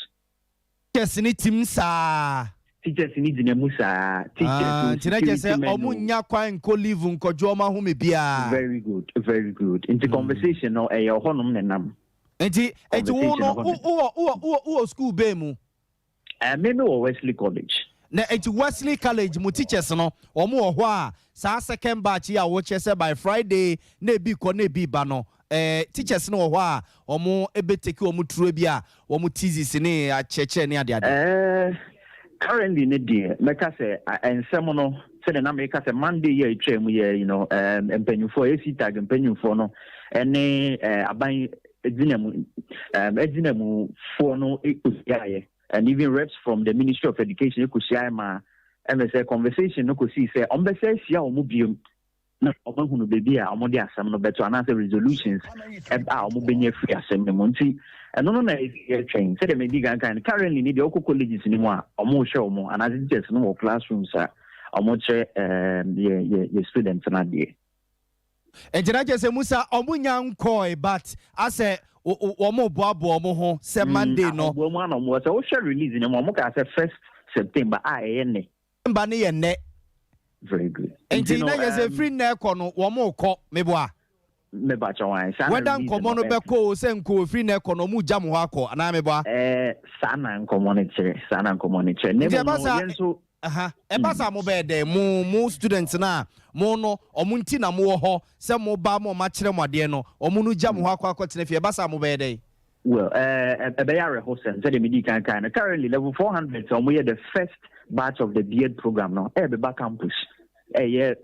Teachers no tim saa. Teachers no gyina mu saa. Teachers Ah, o, nti na kyerɛ security sɛ men ɔmo o. nnya kwan nkɔ leave nkɔgye ɔmo ahome biara. Very good, very good. Nti conversation no ɛyɛ ɔhɔnom na ɛnam. Nti wo Conversation no ɛhɔ wo na. wowɔ wowɔ wowɔ school bɛn mu? Me wɔ Wesley College. Na nti Wesley College mu teachers no wɔn wɔ hɔ a saa second batch yi a wokyerɛ sɛ by Friday na ebi kɔ na ebi ba no teachers no wɔ hɔ a wɔn ebe take wɔn turo bi a wɔn thesis ne akyerɛkyerɛ ne adeade? Currently ne deɛ mɛka sɛ nsɛm no sɛdeɛ na meka sɛ Monday yi a ɛtwa mu yɛ mpanyinfoɔ CETAG mpanyinfoɔ no ne aban gyina mu gyina mufoɔ no kɔhyiaeɛ and even reps from the Ministry of Education kɔhyiaeɛ ma ɛmɛ sɛ conversation no kɔsii sɛ ɔmbɛsɛ ahyia wɔn biom na ɔmahunu baabi a ɔmode asɛm no bɛto anaasɛ resolutions a ɔmo bɛnya firi asɛm no mu. Nti ɛno no na yɛtwɛn. Sɛdeɛ medi kan kan no, currently ni deɛ, wokɔ colleges no mu a, ɔmo hwɛ ɔmo anaasɛ teachers no wɔ classrooms a ɔmo kyerɛ yɛ students no adeɛ. Nti na kyerɛ sɛ Musa, ɔmo nya nkɔe but asɛ wɔn boaboa ɔmo ho sɛ Monday no. Ahoboa mu ana ɔmo wɔ sɛ wohwɛ release no mu, ɔmo kaa sɛ 1st September a ɛyɛ nnɛ. Mba ne yɛ nnɛ. Very good. Nti na kyerɛ sɛ firi nnɛ kɔ no wɔn kɔ, meboa? Mebakyɛ wan saa na wɛda release nkɔmɔ no bɛkɔ o, sɛ nko firi nnɛ kɔ no ɔmo gya mo hɔ akɔ anaa meboa? Saa na nkɔmɔ no kyerɛ, saa na nkɔmɔ no kyerɛ. Na Nti mmom ɛba no saa yɛn nso aha, ɛba saa mo bɛyɛ dɛn? Mo students na mo no ɔmo nti na mo wɔ hɔ sɛ mo ba mo ɔmo akyerɛ mo adeɛ no, ɔmo no gya mo hɔ akɔ akɔtena fie, ɛba saa mo bɛyɛ dɛn? Well, ɛbɛyɛ awerɛhosɛm. Sɛdeɛ medi kan kan no, currently level 400 sɛ ɔmoyɛ the first batch of the B.Ed program no ɛbɛba campus, ɛyɛ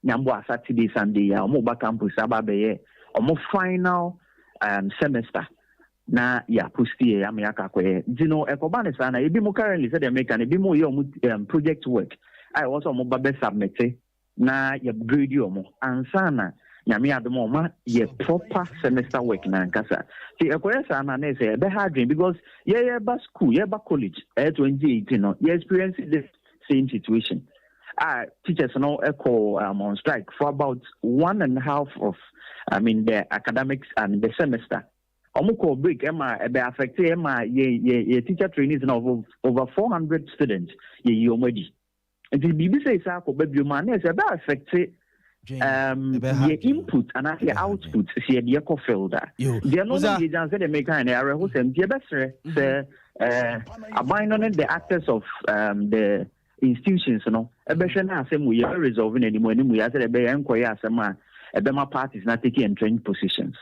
Nyamboa Saturday, Sunday a ɔmo ba campus aba abɛyɛ ɔmo final semester na yɛ post yɛ ama yɛakɔ akɔyɛ. Nti no ɛkɔba ne saa na ebi mo currently, sɛdeɛ meka no, ebi mo yɛ ɔmo project work a ɛwɔ sɛ ɔmo ba bɛ submit na yɛ grade ɔmo ansa na Nyame adom a ɔma yɛ proper semester work na ankasa. Nti ɛkɔyɛ saa na ne sɛ ɛbɛha adwene because yɛyɛba school, yɛba college ɛyɛ 2018 no, yɛ experience this same situation a teachers no ɛkɔ on strike for about one and a half of, I mean, the academics and the semester. Ɔmo kɔ break ɛma ɛbɛ affect ɛma yɛ teacher trainees na over 400 students yɛyi ɔmo adi. Nti biribi sɛ ɛsɛ akɔba bio mu a na ɛsɛ ɛbɛ affect yɛ input anaasɛ yɛ output sɛ yɛde yɛkɔ field a. Deɛ no no yɛgyan sɛdeɛ meka no, awerɛhosɛm. Nti yɛbɛserɛ sɛ aban no ne the actors of the institutions no ɛbɛhwɛ no asɛm wɔ yɛbɛ resolve no anim anim yɛ sɛ ɛbɛyɛ nkɔyɛ asɛm a ɛbɛma parties na take entrenched positions.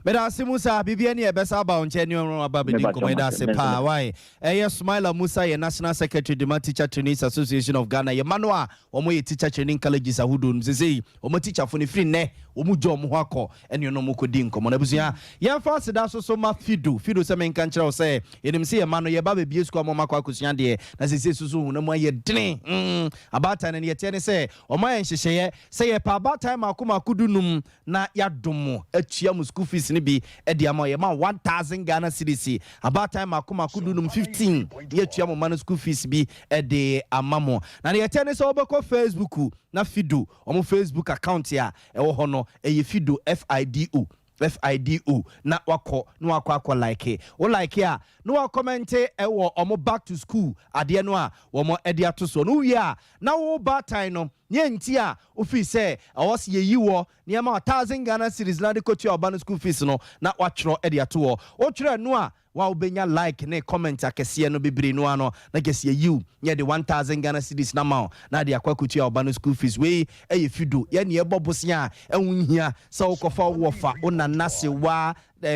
Meda ase, Musa. Biribia ne yɛbɛsa aba wo nkyɛn ne ɔno aba bɛdi nkɔmmɔ. Yɛda ase paa. Wae, ɛyɛ Smaila Musa, yɛ national secretary de ma Teacher Trainees Association of Ghana. Yɛma no a wɔn yɛ teacher training colleges ahodoɔ no, sesei wɔn teacherfo no firi nnɛ wɔn gya wɔn ho akɔ ɛne ɔno wɔn kɔdi nkɔmmɔ no. Abusua, yɛmfa aseda so so ma Fido. Fido sɛ menka nkyerɛ wo sɛ yɛnim sɛ yɛma no yɛba bɛbie sukuu ama ɔmakɔ akɔsua adeɛ na sesei soso honam mu ayɛ dene. Abaatan no yɛteɛ ne sɛ ɔma yɛ nhyehyɛeɛ sɛ yɛpɛ abaatan maako maako 15 na yɛadom mo atua mo school fees no bi de ama. Yɛma 1000 Ghana cedis abaatan maako maako 15, 15, yɛatua mo ma no school fees bi de ama mo. Na deɛ yɛkyɛ ne sɛ wobɛkɔ Facebook na Fido ɔmo Facebook account a ɛwɔ hɔ no ɛyɛ Fido, Fido. F-I-D-O, na wakɔ na wakɔ akɔ like. Wo like a, na wakɔmɛnte ɛwɔ ɔmo back to school adeɛ no a wɔn de ato soɔ no. Wowie a, na wo baatan no, nea nti a wofii sɛ ɛwɔ sɛ yɛyi wɔ na yɛma wo 1000 Ghana cedis na de kɔtua ɔba no school fees no, na watwerɛ de ato hɔ. Wotwerɛ no a, Wo a wobɛnya like ne comment akɛseɛ no bebree no ara no, na kyerɛ sɛ yɛyi wo na yɛde 1000 Ghana cedis no ama wo na ade akɔ akɔtua wo ba no school fees. Wei yɛ fido, yɛn na yɛbɔ bosea a ɛho nhia sɛ wokɔfa wo wɔfa, wo nana, sewa,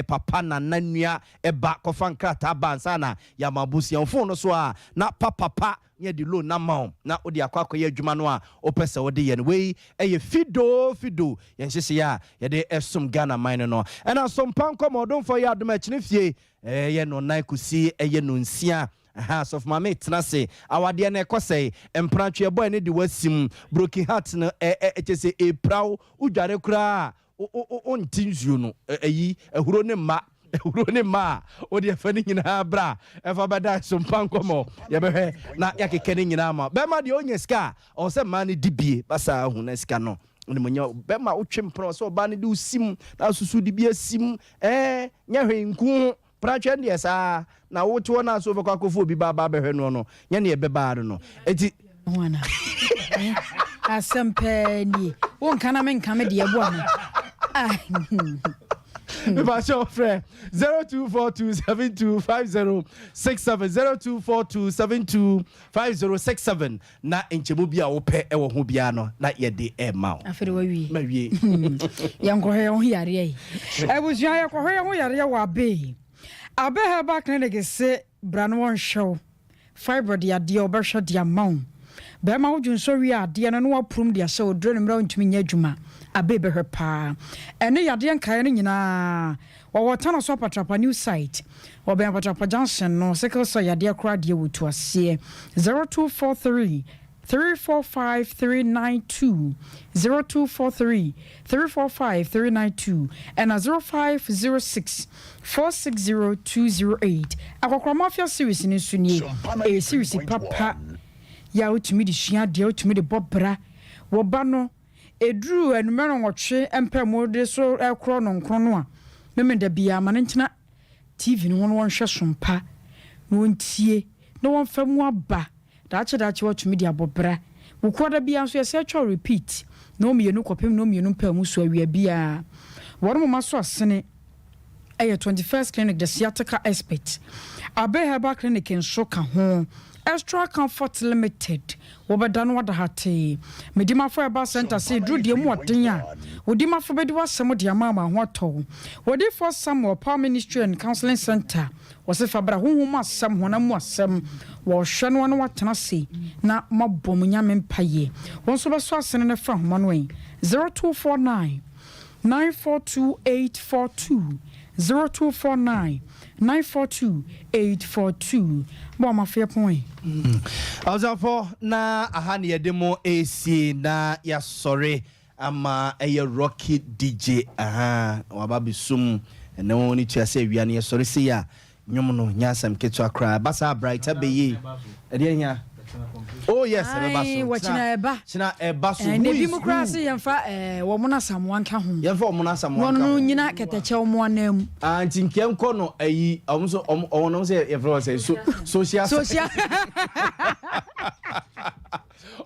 papa, nana, nua, ba kɔfa nkrataa ba ansa na yɛama wo bosea. Wo phone no so a na papapa na yɛde loan no ama wo na wode akɔ akɔyɛ adwuma no a wopɛ sɛ wode yɛ no. Wei yɛ Fido Fido, yɛn nhyehyɛeɛ a yɛde som Ghana man no no. Ɛna Sompa Nkɔmmɔ, Ɔdomfoɔ yɛ adom a ɛkyene fie ɛyɛ nnɔnnan kɔsi ɛyɛ nnɔnsia. Aha, Asɔfo Maame tena ase, awadeɛ no ɛkɔ sɛe, mpenatweɛ bɔ ɛne de woasim, broken heart no ɛ ɛ kyerɛ sɛ ɛpira wo, wodware koraa a Wo wo wo wonte nsuo no ayi ahuro ne mma ahuro ne mma a wode ɛfa ne nyinaa bra ɛfa bɛda so mpa nkɔmmɔ yɛbɛhwɛ na yɛakeka ne nyinaa ma bɛrima deɛ ɔnya sika a ɔwɔ sɛ mmaa no di bie basaa hu na sika no onimuonyam bɛrima wotwe mpena sɛ ɔbaa no de wosim na asusu de bi asim ɛɛ nyɛ hwee nku ho pratwɛn deɛ saa na wote hɔ no a so wobɛkɔ akɔfo obi ba aba abɛhwɛ noɔ no nyɛ neɛ ɛbɛbaa no no enti ho ana asɛm pɛɛ nie wonka na menka me deɛ boa me. Mepakyɛ wo frɛ 0242725067 0242725067 na nkyɛmu bi a wopɛ wɔ ho biara no na yɛde ɛma wo. Afei de wawie. Mawie. Yɛnkɔhwɛ yɛn ho yareɛ yi. Abusua yɛkɔhwɛ yɛn ho yareɛ wɔ Abe. Abe Herbal Clinic se bra na wɔnhwɛ wo. Fibroid yɛ adeɛ a wɔbɛhwɛ de ama wo. Bɛrima wo dwonsɔ wie a adeɛ no na wapurum de ahyɛ wo duro no mmerɛ a wontumi nyɛ adwuma. Abe bɛhwɛ paa. Ɛne yadeɛ nkaeɛ no nyinaa. Wɔwɔ Tanoso Apatrapa new site. Wɔbɛn Apatrapa junction no. Sickle cell yadeɛ koraa deɛ wɔtu aseɛ. 0243 345 392, 0243 345 392, ɛna 0506 460 208. Akɔkora Mafia series no nso nie. Ɛyɛ series papa yɛ a wotumi de sua adeɛ, wotumi de bɔ bra. Wo ba no, ɛduru anwummerɛ nnɔnwɔtwe mpamu de so rekorɔ nnɔnkron no a, Memenda biara ma no ntena TV no ho na wɔnhwɛ som pa, na wɔntie, na wɔmfa mu aba. Daakye daakye woatumi de abɔ bra. Wo kuada biara nso yɛsɛ twa wo repeat nnɔnmienu kɔpem nnɔnmienu mpaamu so awia biara. Wɔn moma so asene ɛyɛ 21st Clinic the Sciatica Expert. Abe Herbal Clinic nso ka ho. Extra Comfort Limited wɔbɛda no ada hatee. Medimafo Herbal Center se duru deɛ mu ɔden a wodimafo bɛdi w'asɛm de ama ama ho atɔ wo. Wɔdifoɔ Samuel Power Ministry and Counseling Center Wɔse fa bra honhom mu asɛm, honam mu asɛm, wɔhwɛ no a na watena ase na moabɔ mo Nyame mpaeɛ. Wo nso bɛsɔ asene no frɛ ahoma no ɛ, 0249 942 842, 0249 942 842. Bɔ ɔmo afeɛ pon ɛ. Abusuafo na aha na yɛde mo resie na yɛasɔre Ama ɛyɛ Rocky DJ ahaa waba abɛsum ɛnɛ wɔn ani tua sɛ awia no yɛsɔre sei a nnwom no nyɛ asɛm ketewa koraa ɛba saa brighter bɛyie ɛdeɛ hia oh yes ɛbɛba so wɔkyena ɛba kyena ɛba so who is who koraa se yɛmfa ɛɛ wɔn asamoa nka ho yɛmfa wɔn asamoa nka ho wɔn nyina kɛtɛkyɛ wɔn anan mu ah nti nkɛ nkɔ no ayi wɔn so wɔn wɔn sɛ yɛfrɛ wɔn sɛ so social social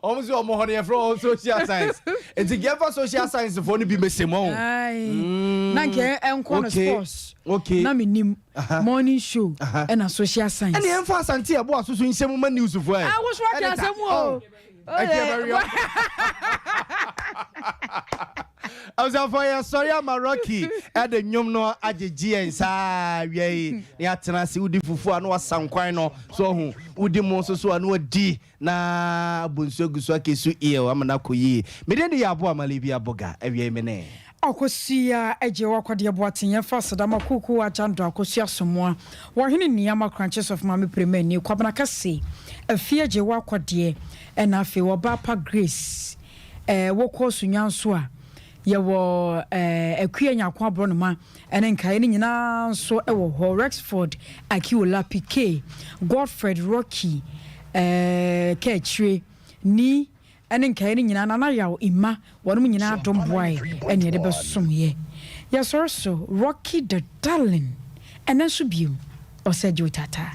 Wɔn sɛ wɔn hɔ no yɛfrɛ wɔn social science. Nti nka yɛmfa social science foɔ no bi mmɛsɛ mu ɔho. Mm. Na nka ɛnkɔ no sports. Okay. Na menim morning show ɛna social science. Ɛna yɛmfa Asante ɛbo asoso nhyɛ mu ma news foɔ ɛ. Awoso aka asɛm o. Ɛkɛ bɛwe Abusuafoɔ yɛsɔre ama Rocky ɛde nnwom no agyegye yɛn saa wia yi na yɛatena ase wodi fufuo a na wasa nkwan no so ɔho wodi mo nso so a na wadi Na bonsu agu so akesu eel ama no akɔ yie. Me din de Yaboa Malivia Boga, awia yi me ne. Akosua Agyei Wakwadeɛ Boateng Yɛmfa aseda ma Kuku Agyando Akosua Asomoa Wɔhene Nniama Krankye Sɔfo Maame Premani Kwabena Kɛse Afie Agyei Wakwadeɛ Ɛna afei Ɔbaa Pa Grace eh, Wokɔ Sunya nso a yɛwɔ eh, Akua Nyarko Aborɔnoma Ɛne nkaeɛ no nyinaa nso wɔ hɔ, Rexford Akiola, Piquet, Godfred Rocky, eh, Kaakyire, Ni, ɛne nkaeɛ no nyinaa, Nana Yaw, Emma, wɔnom nyinaa dom boae ɛne yɛde bɛsomyɛ. Yɛsɔre so, Rocky the Darling, ɛnɛ nso bio, ɔsɛ gye otata.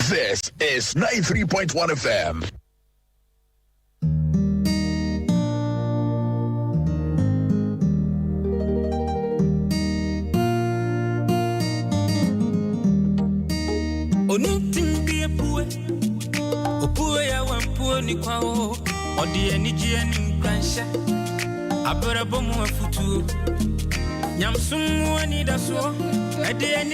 This is 93.1 FM. Onuntin bi epue, opue ya wampuo ni kwa o, ɔde anigyeɛ ne nkranhyɛ, abrabɔ mu afutuo, nyamsom mu anidasoɔ, ɛde ani.